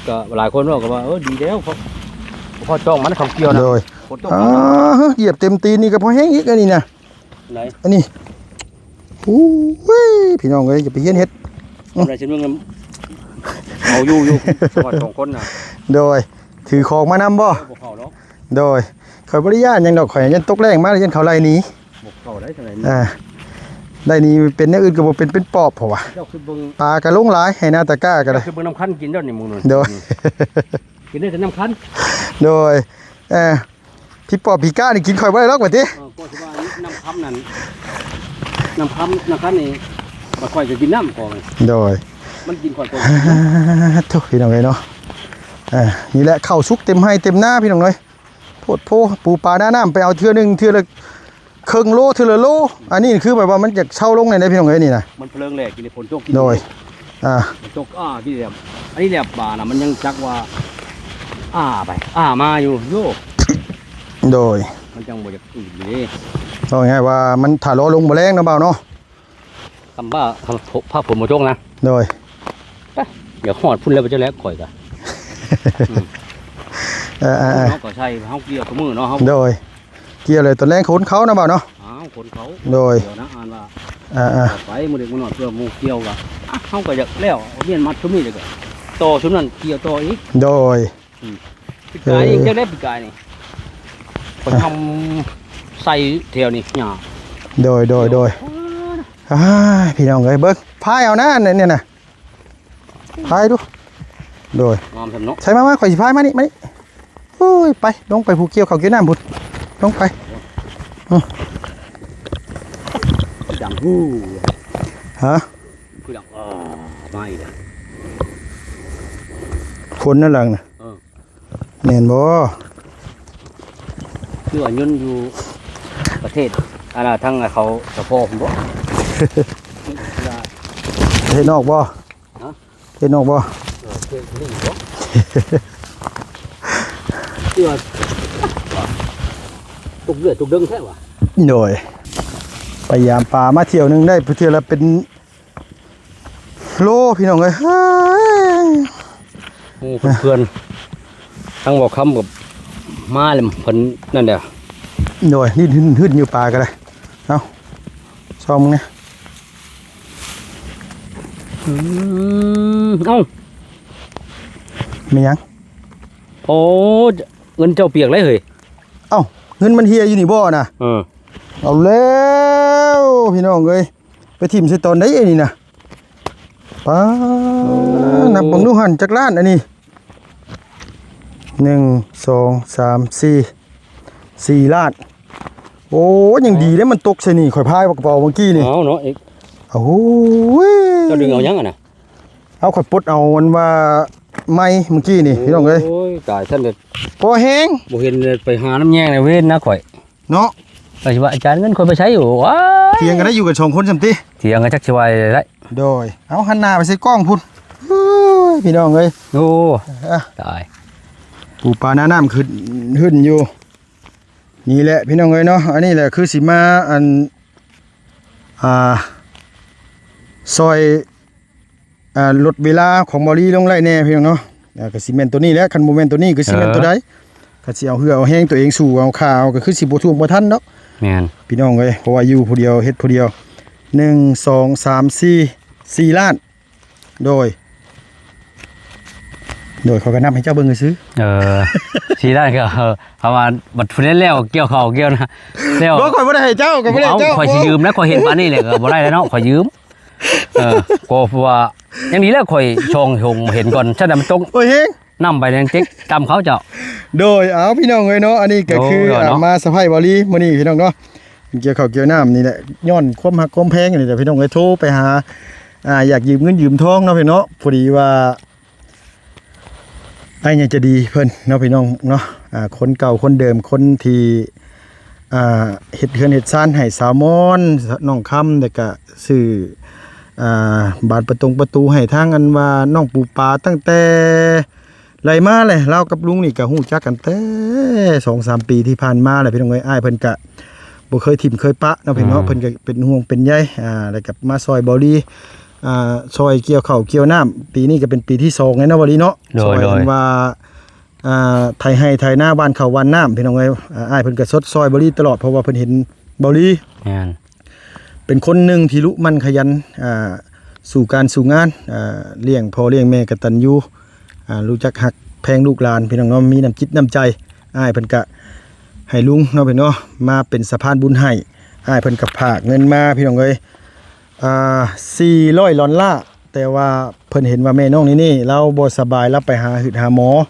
ກໍຫຼາຍຄົນເວົ້າກໍວ່າ ເອີ ດີແລ້ວ ເພາະ ເພາະຕ້ອງມັນເຂົ້າກ່ຽວນະ ໂດຍ ຝົນຕົກ ອ່າ ເຫືອ ຢຽບເຕັມຕີນນີ້ກໍພໍແຮງອີກ ອັນນີ້ນະ ໃດ ອັນນີ້ ໂອ້ຍ ພີ່ນ້ອງເອີຍ ຢ່າໄປຮຽນເຮັດ ອືມ ທຳໄດ້ຊິເບິ່ງນຳ ເອົາຢູ່ ຢູ່ ສອງຄົນນະ ໂດຍ ຖືຂອງມານຳບໍ່? ບໍ່ເຂົ້າດອກ ໂດຍ ຂ້ອຍບໍ່ໄດ້ຢ້ານຫຍັງດອກ ຂ້ອຍຢ້ານຕົກແລ້ງມາ ຢ້ານເຂົາໄລ່ໜີ ບໍ່ເຂົ້າໄດ້ຈັ່ງໃດ ອ່າ ໄລ່ໜີເປັນແນວອື່ນກໍບໍ່ເປັນ ເປັນປອບເພາະວ່າ ເຈົ້າຂຶ້ນເບິ່ງ ປາກໍລົງຫຼາຍ ໄຮ່ນາຕາກ້າກໍໄດ້ ເຈົ້າຂຶ້ນເບິ່ງນ້ຳຄັນກິນເດ້ນີ້ ໝູ່ນັ້ນ ໂດຍ ກິນໄດ້ແຕ່ນ້ຳຄັນ ໂດຍ ເອີ ຜີປອບຜີກ້ານີ້ກິນຂ້ອຍບໍ່ໄດ້ດອກວ່າຕິ ເອີ ກໍຊິວ່ານ້ຳຄຳນັ້ນ ນ້ຳຄຳ ນ້ຳຄັນນີ້ ບັດຂ້ອຍກໍກິນນ້ຳຂອງ ໂດຍ ມັນກິນຂ້ອຍກໍ ອ່າ ໂທ້ ພີ່ນ້ອງເອີຍເນາະ ອ່າ ນີ້ແຫຼະ ເຂົ້າສຸກເຕັມໄຮ່ເຕັມນາ ພີ່ນ້ອງເອີຍ ໂພດໂພ ປູປາໜານ້ຳ ໄປເອົາເທື່ອໜຶ່ງ ເທື່ອລະເຄິ່ງໂລ ເທື່ອລະໂລ ອັນນີ້ຄືແບບວ່າມັນຢາກເຊົາລົງແດ່ເດ້ ພີ່ນ້ອງເອີຍ ນີ້ນະ ມັນເພີງແຫຼະ ກິນໃນຝົນຕົກກິນ ໂດຍ ອ່າ ຝົນຕົກ ອ່າ ກິນແຫຼະ ອັນນີ້ແຫຼະ ປານະ ມັນຍັງຈັກວ່າ ອ່າ ໄປ ອ່າ ມາຢູ່ ໂຍ ໂດຍ ມັນຈັ່ງບໍ່ຢາກອື່ນເດ້ ເວົ້າງ່າຍວ່າມັນ ຖ້າລໍລົງບໍ່ແລງເນາະ ບ່າວເນາະ ຄຳວ່າ ພາກຝົນບໍ່ຕົກນະ ໂດຍ ໄປ ຢາກຮອດພຸ້ນແລ້ວ ບໍ່ຈັກແລ້ວຂ້ອຍກະ ອືມ ເອີໆໆ ເຮົາກໍໃສ່ ເຮົາກ່ຽວທຸກມື້ເນາະ ເຮົາ ໂດຍ ກ່ຽວເລີຍ ຕອນແລງຂົນເຂົ້ານະ ບ່າວເນາະ ອ້າວ ຂົນເຂົ້າ ໂດຍ ກ່ຽວນະ ອ່ານວ່າ ອ່າໆ ໄປມື້ເດັກມື້ນ້ອຍເພື່ອໝູ່ກ່ຽວກໍ ອ່ະ ເຮົາກໍຢາກແລ້ວ ເອົາມ້ຽນມັດຊຸມນີ້ ແລ້ວກໍຕໍ່ຊຸມນັ້ນ ກ່ຽວຕໍ່ອີກ ໂດຍ ອືມ ປີກາຍນີ້ ເອີ ຈັ່ງໃດປີກາຍນີ້ ເອີ ເຂົາທຳໃສ່ແຖວນີ້ຫຍ້າ ໂດຍ ໂດຍ ໂດຍ ໂອ້ຍ ອ້າຍ ພີ່ນ້ອງເອີຍ ເບິ່ງ ພາຍເອົານະ ອັນນີ້ນະ ພາຍດູ ໂດຍ ງາມຊັ້ນເນາະ ໃສ່ ມາ ມາ ຂ້ອຍຊິພາຍ ມານີ້ ມານີ້ ໂອ້ຍ ໄປ ລົງໄປ ຜູ້ກ່ຽວເຂົ້າກ່ຽວນ້ຳພຸ້ນ ລົງໄປ ອືມ ດັງ ຫູ ຮະ ຄືດັງ ມາອີກແລ້ວ ຄົນນັ້ນຫຼັງນະ ເອີ ແມ່ນບໍ່? ຄືວ່າຍົນຢູ່ປະເທດ ອັນນ່າ ທາງເຂົາສະເພາະພຸ້ນບໍ່? ປະເທດນອກບໍ່? ຮະ? ປະເທດນອກບໍ່? ເອີ ປະເທດນີ້ບໍ່? ຄືວ່າຕົກເລືອດຕົກເດິງແທ້ວ່າ. ໂດຍ ໄປຢາມປ່າມາທ່ຽວໜຶ່ງໄດ້ເທື່ອລະເປັນ ໂລ ພີ່ນ້ອງເອີຍ ໂອ້ ເພື່ອນໆ ທັງບໍ່ຄຳກັບມາແລ້ວ ເພິ່ນນັ້ນແຫຼະ ໂດຍ ນີ້ຫຶດໆ ຢູ່ປ່າກໍໄດ້ ເອົາ ຊອມແດ່ ອືມ ເອົ້າ ແມ່ນຫຍັງ? ໂອ້ ເງິນເຈົ້າປຽກໄດ໋ເຮີ້ຍ ເອົ້າ ເງິນມັນເຫ່ຍຢູ່ນີ້ບໍ່ນະ? ເອີ ເອົາແລ້ວ ພີ່ນ້ອງເອີຍ ໄປຖິ້ມໃສ່ຕອນໃດອັນນີ້ນະ? ປ້າ ໂອ້ ນັບເບິ່ງດູຫັ້ນ ຈັກລ້ານອັນນີ້ ໜຶ່ງ ສອງ ສາມ ສີ່ ສີ່ລ້ານ. ໂອ້ ຍັງດີເດ້ ມັນຕົກໃສ່ນີ້ ຂ້ອຍພາຍກະເປົາເມື່ອກີ້ນີ້. ເອົາເນາະ ເອກ ໂອ້ຍ ເຈົ້າດຶງເອົາຫຍັງຫັ້ນນະ? ເອົາ ຂ້ອຍປົດເອົາອັນວ່າໄມ້ເມື່ອກີ້ນີ້ ພີ່ນ້ອງເອີຍ. ໂອ້ຍ ຕາຍຊັ້ນເດີ ພໍແຮງ ບໍ່ເຫັນເລີຍ ໄປຫານ້ຳແຍງໃນເວນນະຂ້ອຍເນາະ. ໄປຊິວ່າອາຈານ ເງິນຂ້ອຍໄປໃສ? ໂອ້ຍ ຖຽງກັນໄດ້ ຢູ່ກັນສອງຄົນຊ່ຳຕິ ຖຽງກັນຈັກຊິວ່າໄດ້. ໂດຍ ເອົາ ຫັນໜ້າໄປໃສ່ກ້ອງພຸ້ນ. ເອີ ພີ່ນ້ອງເອີຍ ໂອ້ ເອີ ຕາຍ ປູປາໜ້ານ້ຳຂຶ້ນຫຶ້ນຢູ່. ນີ້ແຫຼະ ພີ່ນ້ອງເອີຍເນາະ ອັນນີ້ແຫຼະຄືຊິມາ ອັນ ອ່າ ຊ່ອຍ ອ່າ ລົດເວລາຂອງເບົາລີລົງໄດ້ແດ່ ພີ່ນ້ອງເນາະ. ອ່າ ກະຊິແມ່ນໂຕນີ້ແຫຼະ ຄັນບໍ່ແມ່ນໂຕນີ້ກະຊິແມ່ນໂຕໃດ? ເອີ ກະຊິເອົາເຫື່ອເອົາແຮງໂຕເອງ ສູ້ເອົາຂ້າເອົາ ກະຄືຊິບໍ່ທວງບໍ່ທັນດອກ ແມ່ນ ພີ່ນ້ອງເອີຍ. ເພາະວ່າຢູ່ຜູ້ດຽວ ເຮັດຜູ້ດຽວ ໜຶ່ງ ສອງ ສາມ ສີ່ ສີ່ລ້ານ. ໂດຍ ໂດຍ ຂ້ອຍກະນັບໃຫ້ເຈົ້າເບິ່ງຊື່ໆ. ເອີ ສີ່ລ້ານກະ ເອີ ເພາະວ່າບັດຜູ້ໃດແລ້ວກ່ຽວເຂົ້າກ່ຽວນາແລ້ວ ບໍ່ ຂ້ອຍບໍ່ໄດ້ໃຫ້ເຈົ້າ ກະບໍ່ໄດ້ໃຫ້ເຈົ້າ. ເອົ້າ ຂ້ອຍຊິຢືມແລ້ວ ຂ້ອຍເຫັນປານນີ້ແຫຼະ ກະບໍ່ໄດ້ແລ້ວເນາະ ຂ້ອຍຢືມ. ເອີ ກະເພາະວ່າ ຍັງດີແລ້ວ ຂ້ອຍຊ່ອງຫົງເຫັນກ່ອນ ຊັ້ນນະມັນຕົກ ໂອ້ຍ ເຮງ ນຳໄປແນງເຈັກຕຳເຂົາເຈົ້າ. ໂດຍ ເອົາ ພີ່ນ້ອງເອີຍເນາະ ອັນນີ້ກະຄື ໂດຍ ເນາະ ມາສະໄພເບົາລີມື້ນີ້ ພີ່ນ້ອງເນາະ ກ່ຽວເຂົ້າກ່ຽວນ້ຳນີ້ແຫຼະ ຍ້ອນຄວາມຮັກຄວາມແພງນີ້ແຫຼະ ພີ່ນ້ອງເອີຍ. ໂທໄປຫາ ອ່າ ຢາກຢືມເງິນຢືມທອງເນາະ ພີ່ນ້ອງເນາະ ພໍດີວ່າ ອ້າຍໃຫຍ່ໃຈດີເພິ່ນເນາະ ພີ່ນ້ອງເນາະ ອ່າ ຄົນເກົ່າຄົນເດີມ ຄົນທີ່ ອ່າ ເຮັດເຮືອນເຮັດຊານໃຫ້ສາວມອນ ນ້ອງຄຳ ແລ້ວກະຊື້ ອ່າ ບານປະຕົງປະຕູໃຫ້ທາງ ອັນວ່າ ນ້ອງປູປາ ຕັ້ງແຕ່ໄລ່ມາແຫຼະ. ລາວກັບລຸງນີ້ກະຮູ້ຈັກກັນແຕ່ສອງສາມປີທີ່ຜ່ານມາແຫຼະ ພີ່ນ້ອງເອີຍ. ອ້າຍເພິ່ນກະບໍ່ເຄີຍຖິ້ມເຄີຍປະເນາະ ພີ່ນ້ອງເນາະ ອືມ ເພິ່ນກະເປັນຫ່ວງເປັນໃຍ ອ່າ ແລ້ວກະມາຊ່ອຍເບົາລີ ອ່າ ຊ່ອຍກ່ຽວເຂົ້າກ່ຽວນ້ຳ ປີນີ້ກະເປັນປີທີສອງແລ້ວເນາະ ເບົາລີເນາະ. ໂດຍ ຊ່ອຍ ໂດຍ ອັນວ່າ ອ່າ ໄຖໄຮ່ໄຖນາ ຫວ່ານເຂົ້າຫວ່ານນ້ຳ ພີ່ນ້ອງເອີຍ. ອ້າຍເພິ່ນກະຊົດຊ່ອຍເບົາລີຕະຫຼອດ ເພາະວ່າເພິ່ນເຫັນເບົາລີ ແມ່ນ ເປັນຄົນໜຶ່ງທີ່ລຸໝັ່ນຂະຫຍັນ ອ່າ ສູ້ການສູ້ງານ ອ່າ ລ້ຽງພໍ່ລ້ຽງແມ່ກະຕັນຍູ ອ່າ ຮູ້ຈັກຮັກແພງລູກຫຼານ ພີ່ນ້ອງເນາະ ມີນ້ຳຈິດນ້ຳໃຈ. ອ້າຍເພິ່ນກະໃຫ້ລຸງເນາະ ພີ່ນ້ອງເນາະ ມາເປັນສະພານບຸນໃຫ້. ອ້າຍເພິ່ນກະຝາກເງິນມາ ພີ່ນ້ອງເອີຍ ອ່າ ສີ່ຮ້ອຍດອນລາ ແຕ່ວ່າເພິ່ນເຫັນວ່າແມ່ນ້ອງນີ້ນີ້ລາວບໍ່ສະບາຍ ລາວໄປຫາຫືດຫາໝໍ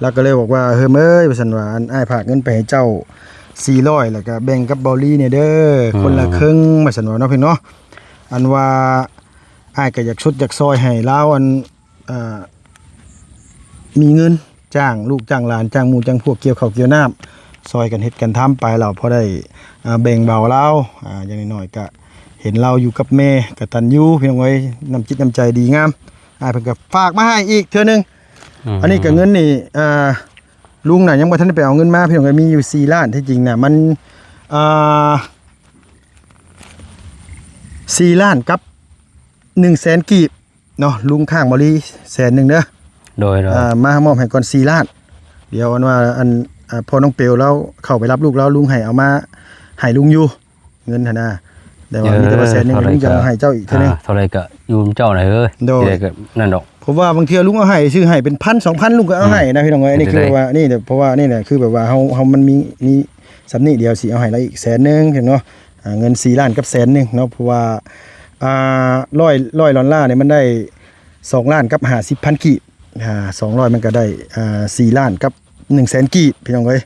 ລາວກະເລີຍບອກວ່າ ເຮີມເອີຍ ວ່າຊັ້ນວ່າ ອັນ ອ້າຍຝາກເງິນໄປໃຫ້ເຈົ້າສີ່ຮ້ອຍ ແລ້ວກະແບ່ງກັບເບົາລີແນ່ເດີ ອືມ ຄົນລະເຄິ່ງ ວ່າຊັ້ນວ່າເນາະ ພີ່ນ້ອງເນາະ. ອັນວ່າອ້າຍກະຢາກຊົດຢາກຊ່ອຍໃຫ້ລາວ ອັນ ອ່າ ມີເງິນຈ້າງລູກຈ້າງຫຼານ ຈ້າງໝູ່ຈ້າງພວກ ກ່ຽວເຂົ້າກ່ຽວນ້ຳ ຊ່ອຍກັນເຮັດກັນທຳໄປ ລາວພໍໄດ້ ອ່າ ແບ່ງເບົາລາວ ອ່າ ຢ່າງໜ້ອຍໆກະເຫັນລາວຢູ່ກັບແມ່ກະຕັນຍູ ພີ່ນ້ອງເອີຍ ນ້ຳຈິດນ້ຳໃຈດີງາມ. ອ້າຍເພິ່ນກະຝາກມາໃຫ້ອີກເທື່ອໜຶ່ງ ອືມ ອັນນີ້ກະເງິນນີ້ ອ່າ ລຸງນະຍັງບໍ່ທັນໄດ້ໄປເອົາເງິນມາ ພີ່ນ້ອງເອີຍ ມີຢູ່ສີ່ລ້ານ ທີ່ຈິງນະມັນ ອ່າ ສີ່ລ້ານກັບໜຶ່ງແສນກີບ ເນາະ ລຸງຄ້າງເບົາລີແສນໜຶ່ງເດີ. ໂດຍໆ ອ່າ ມາມອບໃຫ້ກ່ອນສີ່ລ້ານ ດຽວອັນວ່າ ອັນ ອ່າ ພໍ່ນ້ອງເປວລາວເຂົ້າໄປຮັບລູກລາວ ລຸງໃຫ້ເອົາມາໃຫ້ລຸງຢູ່ ເງິນຫັ້ນນະ ແຕ່ວ່າ ເອີ ມີແຕ່ວ່າແສນໜຶ່ງ ເທົ່າໃດ ລຸງຈະເອົາໃຫ້ເຈົ້າອີກເທື່ອໜຶ່ງ ອ່າ ເທົ່າໃດກະຢູ່ນຳເຈົ້ານະເອີຍ. ໂດຍ ທີ່ໃດກະນັ້ນດອກ ເພາະວ່າບາງເທື່ອລຸງເອົາໃຫ້ ຊື້ໃຫ້ເປັນພັນສອງພັນ ລຸງກະເອົາໃຫ້ນະ ອືມ ພີ່ນ້ອງເອີຍ. ອັນນີ້ຄືວ່າ ນີ້ ເພາະວ່ານີ້ແຫຼະ ຄືແບບວ່າເຮົາ ເຮົາມັນມີ ມີສ່ຳນີ້ ດຽວຊິເອົາໃຫ້ລາວອີກແສນໜຶ່ງ ພີ່ນ້ອງເນາະ. ອ່າ ເງິນສີ່ລ້ານກັບແສນໜຶ່ງເນາະ ເພາະວ່າ ອ່າ ຮ້ອຍ ຮ້ອຍດອນລານີ້ມັນໄດ້ສອງລ້ານກັບຫ້າສິບພັນກີບ ອ່າ ສອງຮ້ອຍມັນກະໄດ້ ອ່າ ສີ່ລ້ານກັບໜຶ່ງແສນກີບ ພີ່ນ້ອງເອີຍ.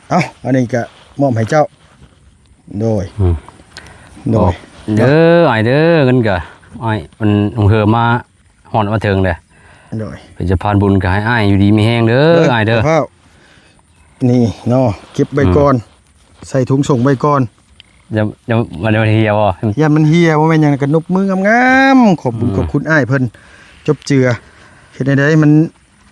ເອົ້າ ອັນນີ້ກະມອບໃຫ້ເຈົ້າ ໂດຍ ອືມ ໂດຍ ເດີອ້າຍເດີ ເງິນກະອ້າຍມັນເຮີມາຮອດມາເຖິງເດີ ໂດຍ ເປັນສະພານບຸນກະໃຫ້ອ້າຍຢູ່ດີມີແຮງເດີ ເດີ ອ້າຍເດີ. ນີ້ເນາະ ເກັບໄວ້ກ່ອນ ອືມ ໃສ່ຖົງສົ່ງໄວ້ກ່ອນ ຢ່າ ຢ່າ ມັນ ມັນເຫ່ຍບໍ່? ຢ້ານມັນເຫ່ຍ ບໍ່ແມ່ນຫຍັງ ກະນົບມືງາມໆ ຂອບບຸນ ອືມ ຂອບຄຸນອ້າຍເພິ່ນ ຈົບເຈືອ ເຮັດແນວໃດມັນ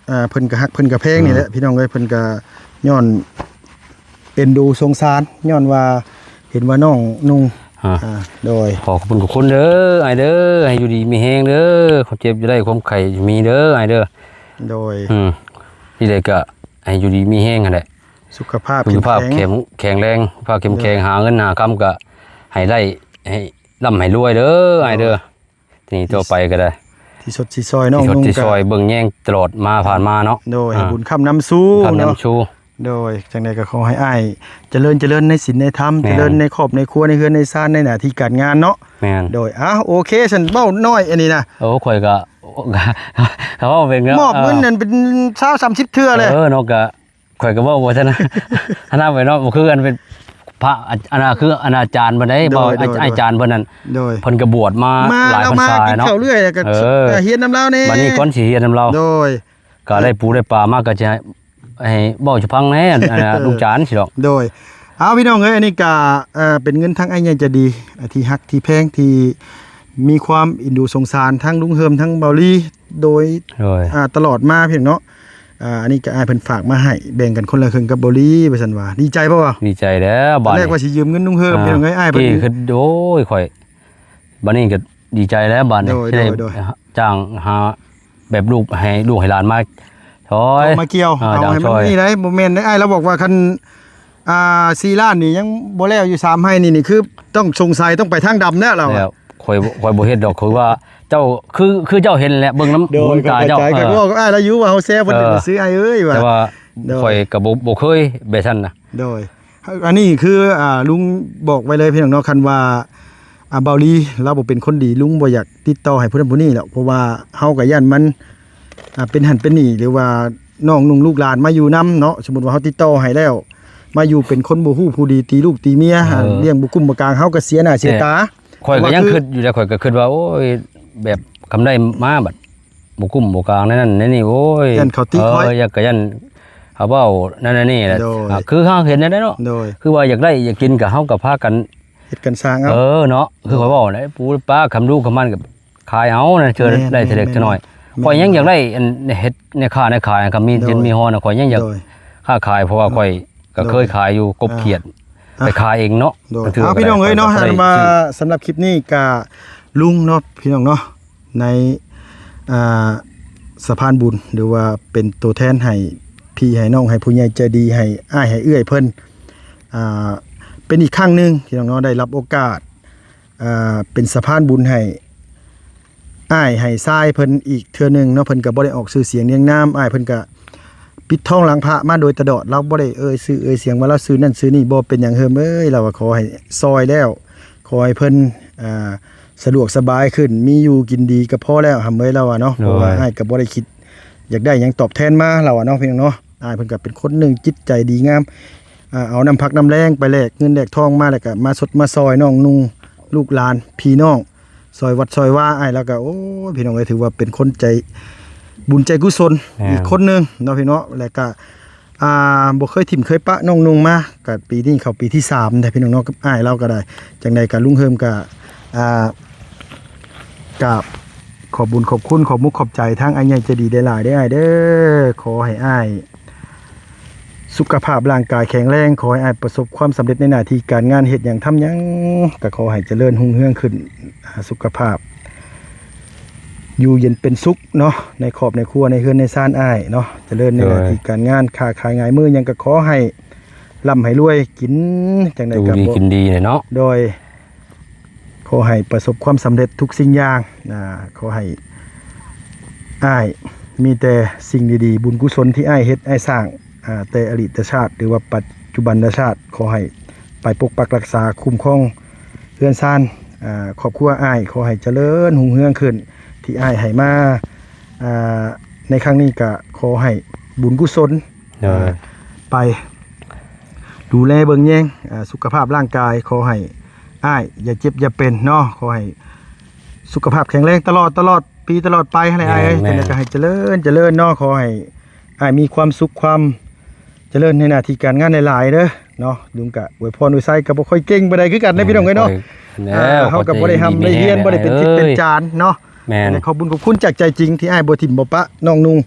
ອ່າ ເພິ່ນກະຮັກເພິ່ນກະແພງນີ້ແຫຼະ ອືມ ພີ່ນ້ອງເອີຍ. ເພິ່ນກະຍ້ອນເອັນດູສົງສານ ຍ້ອນວ່າເຫັນວ່ານ້ອງນຸ່ງ ອ່າ ອ່າ ໂດຍ ຂໍຂອບຄຸນຂອບຄຸນເດີອ້າຍເດີ ໃຫ້ຢູ່ດີມີແຮງເດີ ຄວາມເຈັບຢ່າໄດ້ ຄວາມໄຂ້ຢ່າມີເດີອ້າຍເດີ ໂດຍ ອືມ ທີ່ໃດກະໃຫ້ຢູ່ດີມີແຮງຫັ້ນແຫຼະ ສຸຂະພາບ ສຸຂະພາບ ເຂັ້ມແຂງ ແຂງ ແຂງແຮງ ສຸຂະພາບເຂັ້ມແຂງ ໂດຍ ຫາເງິນຫາຄຳກະໃຫ້ໄດ້ ໃຫ້ລ່ຳໃຫ້ລວຍເດີອ້າຍເດີ ໂດຍ ນີ້ຕໍ່ໄປກະໄດ້ ທີ່ສົດຊິຊ່ອຍນ້ອງນຸ່ງ ທີ່ສົດຊິຊ່ອຍ ກະເບິ່ງແຍງຕະຫຼອດມາຜ່ານມາເນາະ ໂດຍ ອ່າ ໃຫ້ບຸນຄ້ຳນຳຊູ ບຸນຄ້ຳນຳຊູ ໂດຍ ຈັ່ງໃດກະຂໍໃຫ້ອ້າຍຈະເລີນ ຈະເລີນໃນສິນໃນທຳ ແມ່ນ ຈະເລີນໃນຄອບໃນຄົວ ໃນເຮືອນໃນຊານ ໃນໜ້າທີ່ການງານເນາະ ແມ່ນ ໂດຍ. ອ່າ ໂອເຄ ຊັ້ນເວົ້າໜ້ອຍອັນນີ້ນະ ໂອ້ ຂ້ອຍກະ ເຂົາເວົ້າເປັນ ມອບເງິນນັ້ນເປັນຊາວສາມສິບເທື່ອແຫຼະ. ເອີເນາະ ກະຂ້ອຍກໍເວົ້າບໍ່ທັນ ອັນນັ້ນໄປເນາະ ບໍ່ຄືອັນເປັນພະ ອັນນັ້ນຄືອັນອາຈານເພິ່ນເດ້ ເວົ້າອາຈານເພິ່ນນັ້ນ ເພິ່ນກໍບວດມາຫຼາຍພັນສາເນາະ ເອີ ມາແລ້ວມາກິນເຂົ້າເລື້ອຍ ແລ້ວກໍຮຽນນຳລາວແດ່ ບັດນີ້ກ່ອນຊິຮຽນນຳລາວ ໂດຍ ກໍໄດ້ປູໄດ້ປາມາ ກໍຈະໃຫ້ເວົ້າສູ່ຟັງແດ່ ອັນນັ້ນລຸງຈານຊິດອກ ໂດຍ ເອົາ ພີ່ນ້ອງເອີຍ ອັນນີ້ກະ ເອີ ເປັນເງິນທາງອ້າຍໃຫຍ່ໃຈດີ ທີ່ຮັກທີ່ແພງ ທີ່ມີຄວາມເອັນດູສົງສານທັງລຸງເຮີມທັງເບົາລີ ໂດຍ ໂດຍ ອ່າ ຕະຫຼອດມາ ພີ່ນ້ອງເນາະ ອ່າ ອັນນີ້ກະອ້າຍເພິ່ນຝາກມາໃຫ້ ແບ່ງກັນຄົນລະເຄິ່ງກັບເບົາລີ ວ່າຊັ້ນວ່າ ດີໃຈບໍ່ວະ? ດີໃຈແລ້ວ ບາດນີ້ ຕອນແລກວ່າຊິຢືມເງິນລຸງເຮີມ ອ່າ ພີ່ນ້ອງເອີຍ ອ້າຍເພິ່ນ ໂອ້ຍ ຂ້ອຍ ບາດນີ້ກໍດີໃຈແລ້ວ ບາດນີ້ ໂດຍ ຊິໄດ້ ໂດຍ ໂດຍ ຈ້າງຫາ ແບບລູກໃຫ້ລູກໃຫ້ຫຼານມາຊ່ອຍ ມາກ່ຽວ ເອີ ເອົາໃຫ້ມັນນີ້ໄດ໋ ບໍ່ແມ່ນໄດ໋ ອ້າຍລາວບອກວ່າຄັນ ອ່າ ສີ່ລ້ານນີ້ຍັງບໍ່ແລ້ວຢູ່ ສາມໄຮ່ນີ້ ນີ້ຄືຕ້ອງສົງໄສ ຕ້ອງໄປທາງດຳແລ້ວລາວ ແລ້ວ ຂ້ອຍ ຂ້ອຍບໍ່ເຮັດດອກ ຄືວ່າເຈົ້າ ຄື ຄືເຈົ້າເຫັນແຫຼະ ເບິ່ງນຳຫູນຳຕາເຈົ້າ ເອີ ຂ້ອຍກໍເວົ້າກັບອ້າຍລາວຢູ່ວ່າເຮົາແຊບໍ່ໄດ້ ເອີ ໄປຊື້ອ້າຍເອີຍວ່າ ແຕ່ວ່າ ໂດຍ ຂ້ອຍກໍບໍ່ ບໍ່ເຄີຍແບບນັ້ນນະ ໂດຍ ອັນນີ້ຄື ອ່າ ລຸງບອກໄວ້ເລີຍ ພີ່ນ້ອງເນາະ ຄັນວ່າ ອ່າ ເບົາລີລາວບໍ່ເປັນຄົນດີ ລຸງບໍ່ຢາກຕິດຕໍ່ໃຫ້ຜູ້ນັ້ນຜູ້ນີ້ແຫຼະ ເພາະວ່າເຮົາກໍຢ້ານມັນ ອ່າ ເປັນຫັ້ນເປັນນີ້ ຫຼືວ່ານ້ອງນຸ່ງລູກຫຼານມາຢູ່ນຳເນາະ ສົມມຸດວ່າເຮົາຕິດຕໍ່ໃຫ້ແລ້ວ ມາຢູ່ເປັນຄົນບໍ່ຮູ້ຜູ້ດີ ຕີລູກຕີເມຍ ເອີ ລ້ຽງບໍ່ກຸ້ມບໍ່ກາງ ເຮົາກໍເສຍໜ້າເສຍຕາ ຂ້ອຍກໍຍັງຄິດຢູ່ເດ້ ຂ້ອຍກໍຄິດວ່າ ໂອ້ຍ ແບບຄຳໄດ້ມາບັດ ບໍ່ກຸ້ມບໍ່ກາງ ແນວນັ້ນແນວນີ້ ໂອ້ຍ ຢ້ານເຂົາຕິຂ້ອຍ ເອີ ຢ້ານ ກໍຢ້ານເຂົາເວົ້ານັ້ນອັນນີ້ແຫຼະ ໂດຍ ອ່າ ຄືເຮົາເຫັນນັ້ນແຫຼະເນາະ ໂດຍ ຄືວ່າຢາກໄດ້ຢາກກິນກໍເຮົາກໍພາກັນເຮັດກັນສ້າງເອົາ ເອີເນາະ ຄືຂ້ອຍເວົ້າແຫຼະ ປູປາຄຳດູຄຳມັນກໍຂາຍເອົານະ ເທື່ອ ແມ່ນ ໄດ້ເທື່ອເລັກ ແມ່ນ ເທື່ອນ້ອຍ ແມ່ນ ຂ້ອຍຍັງຢາກໄດ້ອັນເຮັດໃນຄ້າໃນຂາຍ ຄັນມີ ໂດຍ ມີຮອນ ຂ້ອຍຍັງຢາກ ໂດຍ ຄ້າຂາຍ ເພາະວ່າຂ້ອຍ ກໍເຄີຍຂາຍຢູ່ ໂດຍ ກົບຂຽດ ອ່າ ໄປຂາຍເອງເນາະ ໂດຍ ເອົາ ພີ່ນ້ອງເອີຍເນາະ ເຫັນວ່າສຳລັບຄລິບນີ້ກະລຸງເນາະ ພີ່ນ້ອງເນາະ ໃນ ອ່າ ສະພານບຸນ ຫຼືວ່າເປັນໂຕແທນໃຫ້ພີ່ໃຫ້ນ້ອງ ໃຫ້ຜູ້ໃຫຍ່ໃຈດີ ໃຫ້ອ້າຍໃຫ້ເອື້ອຍເພິ່ນ ອ່າ ເປັນອີກຄັ້ງໜຶ່ງ ພີ່ນ້ອງເນາະ ໄດ້ຮັບໂອກາດ ອ່າ ເປັນສະພານບຸນໃຫ້ອ້າຍໃຫ້ຊາຍເພິ່ນອີກເທື່ອໜຶ່ງເນາະ ເພິ່ນກໍບໍ່ໄດ້ອອກຊື່ສຽງນຽງນາມ ອ້າຍເພິ່ນກໍ ປິດທອງຫຼັງພະມາໂດຍຕະຫຼອດ ລາວບໍ່ໄດ້ເອີ່ຍຊື່ເອີ່ຍສຽງວ່າລາວຊື່ນັ້ນຊື່ນີ້ ບໍ່ເປັນຫຍັງເຮີມເອີຍ ລາວວ່າຂໍໃຫ້ຊ່ອຍແລ້ວ ຂໍໃຫ້ເພິ່ນ ອ່າ ສະດວກສະບາຍຂຶ້ນ ມີຢູ່ກິນດີກໍພໍແລ້ວ ຫຳເອີຍ ລາວວ່າເນາະ ໂດຍ ເພາະວ່າອ້າຍກໍບໍ່ໄດ້ຄິດຢາກໄດ້ຫຍັງຕອບແທນມາ ລາວວ່າເນາະ ພີ່ນ້ອງເນາະ ອ້າຍເພິ່ນກໍເປັນຄົນໜຶ່ງຈິດໃຈດີງາມ ອ່າ ເອົານ້ຳພັກນ້ຳແລງໄປແລກເງິນແລກທອງມາ ແລ້ວກໍມາຊົດມາຊ່ອຍນ້ອງນຸ່ງ ລູກຫຼານ ພີ່ນ້ອງ ຊ່ອຍວັດຊ່ອຍວາ ອ້າຍລາວກໍ ໂອ້ຍ ພີ່ນ້ອງເອີຍ ຖືວ່າເປັນຄົນໃຈບຸນໃຈກຸສົນ ແມ່ນ ອີກຄົນໜຶ່ງເນາະ ພີ່ນ້ອງເນາະ ແລ້ວກໍ ອ່າ ບໍ່ເຄີຍຖິ້ມເຄີຍປະນ້ອງນຸ່ງມາ ກໍປີນີ້ເຂົ້າປີທີສາມແລ້ວ ພີ່ນ້ອງເນາະ ກັບອ້າຍລາວກໍໄດ້ ຈັ່ງໃດກໍລຸງເຮີມກໍ ອ່າ ກາບຂອບບຸນຂອບຄຸນ ຂອບມຸກຂອບໃຈທາງອ້າຍໃຫຍ່ໃຈດີຫຼາຍໆເດີ້ ອ້າຍເດີ້ ຂໍໃຫ້ອ້າຍ ສຸຂະພາບຮ່າງກາຍແຂງແຮງ ຂໍໃຫ້ອ້າຍປະສົບຄວາມສຳເລັດໃນໜ້າທີ່ການງານ ເຮັດຫຍັງທຳຫຍັງ ກໍຂໍໃຫ້ຈະເລີນຮຸ່ງເຮືອງຂຶ້ນ ອ່າ ສຸຂະພາບຢູ່ເຢັນເປັນສຸກເນາະ ໃນຄອບໃນຄົວ ໃນເຮືອນໃນຊານອ້າຍເນາະ ຈະເລີນໃນໜ້າທີ່ການງານ ໂດຍ ຄ້າຂາຍຫງາຍມືຫຍັງກໍຂໍໃຫ້ລ່ຳໃຫ້ລວຍ ກິນຈັ່ງໃດກໍບໍ່ ຢູ່ດີກິນດີເນາະ ໂດຍ ຂໍໃຫ້ປະສົບຄວາມສຳເລັດທຸກສິ່ງຢ່າງ ອ່າ ຂໍໃຫ້ອ້າຍມີແຕ່ສິ່ງດີໆ ບຸນກຸສົນທີ່ອ້າຍເຮັດ ອ້າຍສ້າງ ອ່າ ແຕ່ອະດີດຕະຊາດ ຫຼືວ່າປັດຈຸບັນຕະຊາດ ຂໍໃຫ້ໄປປົກປັກຮັກສາຄຸ້ມຄອງເຮືອນຊານ ອ່າ ຄອບຄົວອ້າຍ ຂໍໃຫ້ຈະເລີນຮຸ່ງເຮືອງຂຶ້ນ ທີ່ອ້າຍໃຫ້ມາ ອ່າ ໃນຄັ້ງນີ້ກະຂໍໃຫ້ບຸນກຸສົນ ໂດຍ ອ່າ ໄປດູແລເບິ່ງແຍງ ອ່າ ສຸຂະພາບຮ່າງກາຍ ຂໍໃຫ້ອ້າຍຢ່າເຈັບຢ່າເປັນເນາະ ຂໍໃຫ້ສຸຂະພາບແຂງແຮງຕະຫຼອດ ຕະຫຼອດປີຕະຫຼອດໄປຫັ້ນແຫຼະ ແມ່ນ ອ້າຍເອີຍ ແມ່ນ ຈັ່ງໃດກໍໃຫ້ຈະເລີນ ຈະເລີນເນາະ ຂໍໃຫ້ອ້າຍມີຄວາມສຸກຄວາມຈະເລີນໃນໜ້າທີ່ການງານຫຼາຍໆເດີ້ເນາະ ລຸງກະອວຍພອນອວຍໄຊກໍບໍ່ຄ່ອຍເກັ່ງປານໃດຄືກັນເດ້ ພີ່ນ້ອງເອີຍເນາະ ແມ່ນ ອ່າ ເຮົາກໍບໍ່ໄດ້ຮ່ຳໄດ້ຮຽນ ບໍ່ໄດ້ເປັນທິດເປັນຈານເນາະ ແມ່ນ ແຕ່ຂອບບຸນຂອບຄຸນຈາກໃຈຈິງທີ່ອ້າຍບໍ່ຖິ້ມບໍ່ປະນ້ອງນຸ່ງ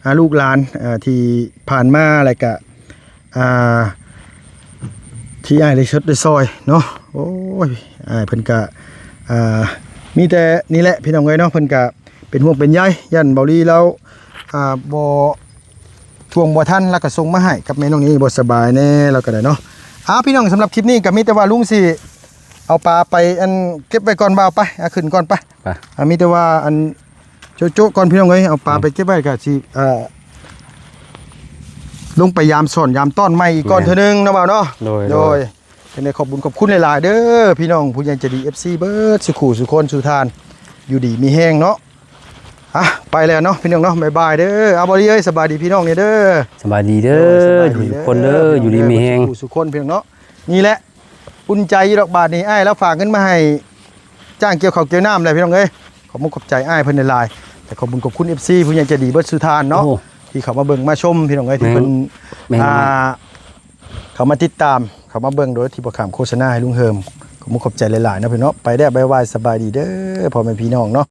ອ່າ ລູກຫຼານ ອ່າ ທີ່ຜ່ານມາ ແລ້ວກະ ອ່າ ທີ່ອ້າຍໄດ້ຊົດໄດ້ຊ່ອຍເນາະ ໂອ້ຍ ອ້າຍເພິ່ນກະ ອ່າ ມີແຕ່ນີ້ແຫຼະ ພີ່ນ້ອງເອີຍເນາະ ເພິ່ນກະເປັນຫ່ວງເປັນໃຍ ຢ້ານເບົາລີລາວ ອ່າ ບໍ່ ທວງບໍ່ທັນ ແລ້ວກໍສົ່ງມາໃຫ້ກັບແມ່ນ້ອງນີ້ ບໍ່ສະບາຍແດ່ ແລ້ວກໍໄດ້ເນາະ ອ້າວ ພີ່ນ້ອງ ສຳລັບຄລິບນີ້ກໍມີແຕ່ວ່າລຸງຊິເອົາປາໄປ ອັນ ເກັບໄວ້ກ່ອນ ບ່າວ ໄປ ອ່າ ຂຶ້ນກ່ອນ ໄປ ໄປ ອ່າ ມີແຕ່ວ່າ ອັນ ໂຈະໆກ່ອນ ພີ່ນ້ອງເອີຍ ເອົາປາໄປເກັບໄວ້ ກໍຊິ ເອີ ລົງໄປຢາມສອນຢາມຕ້ອນໃໝ່ອີກກ່ອນເທື່ອໜຶ່ງເນາະ ບ່າວເນາະ ໂດຍ ໂດຍ ຈັ່ງໃດຂອບບຸນຂອບຄຸນຫຼາຍໆເດີ້ ພີ່ນ້ອງຜູ້ໃຫຍ່ໃຈດີ ເອັຟຊີ ເບິດສູ່ຄູ່ສູ່ຄົນສູ່ທ່ານ ຢູ່ດີມີແຮງເນາະ. ອ່ະ ໄປແລ້ວເນາະພີ່ນ້ອງເນາະ ບາຍບາຍເດີ. ເອົາ ບ່າວລີເອີຍ ສະບາຍດີພີ່ນ້ອງນີ້ເດີ. ສະບາຍດີເດີ ໂດຍ ສະບາຍດີ ທຸກຄົນເດີ ເດີ ຢູ່ດີມີແຮງ ເບິດສູ່ຜູ້ສູ່ຄົນພີ່ນ້ອງເນາະ. ນີ້ແຫຼະ ອຸ່ນໃຈຢູ່ດອກບາດນີ້ ອ້າຍລາວຝາກເງິນມາໃຫ້ຈ້າງກ່ຽວເຂົ້າກ່ຽວນ້ຳແຫຼະພີ່ນ້ອງເອີຍ. ຂອບມຸກຂອບໃຈອ້າຍເພິ່ນຫຼາຍໆ ແລະ ຂອບບຸນຂອບຄຸນ ເອັຟຊີ ຜູ້ໃຫຍ່ໃຈດີເບິດສູ່ທ່ານເນາະ ໂອ້ ທີ່ເຂົ້າມາເບິ່ງມາຊົມພີ່ນ້ອງເອີຍ ທີ່ເພິ່ນ ແມ່ນ ອ່າ ເຂົ້າມາຕິດຕາມ ເຂົ້າມາເບິ່ງໂດຍທີ່ບໍ່ຂ້າມໂຄສະນາໃຫ້ລຸງເຮີມ. ຂອບມຸກຂອບໃຈຫຼາຍໆເນາະພີ່ນ້ອງເນາະ. ໄປແລ້ວ ບາຍບາຍ ສະບາຍດີເດີ ພໍ່ແມ່ພີ່ນ້ອງເນາະ.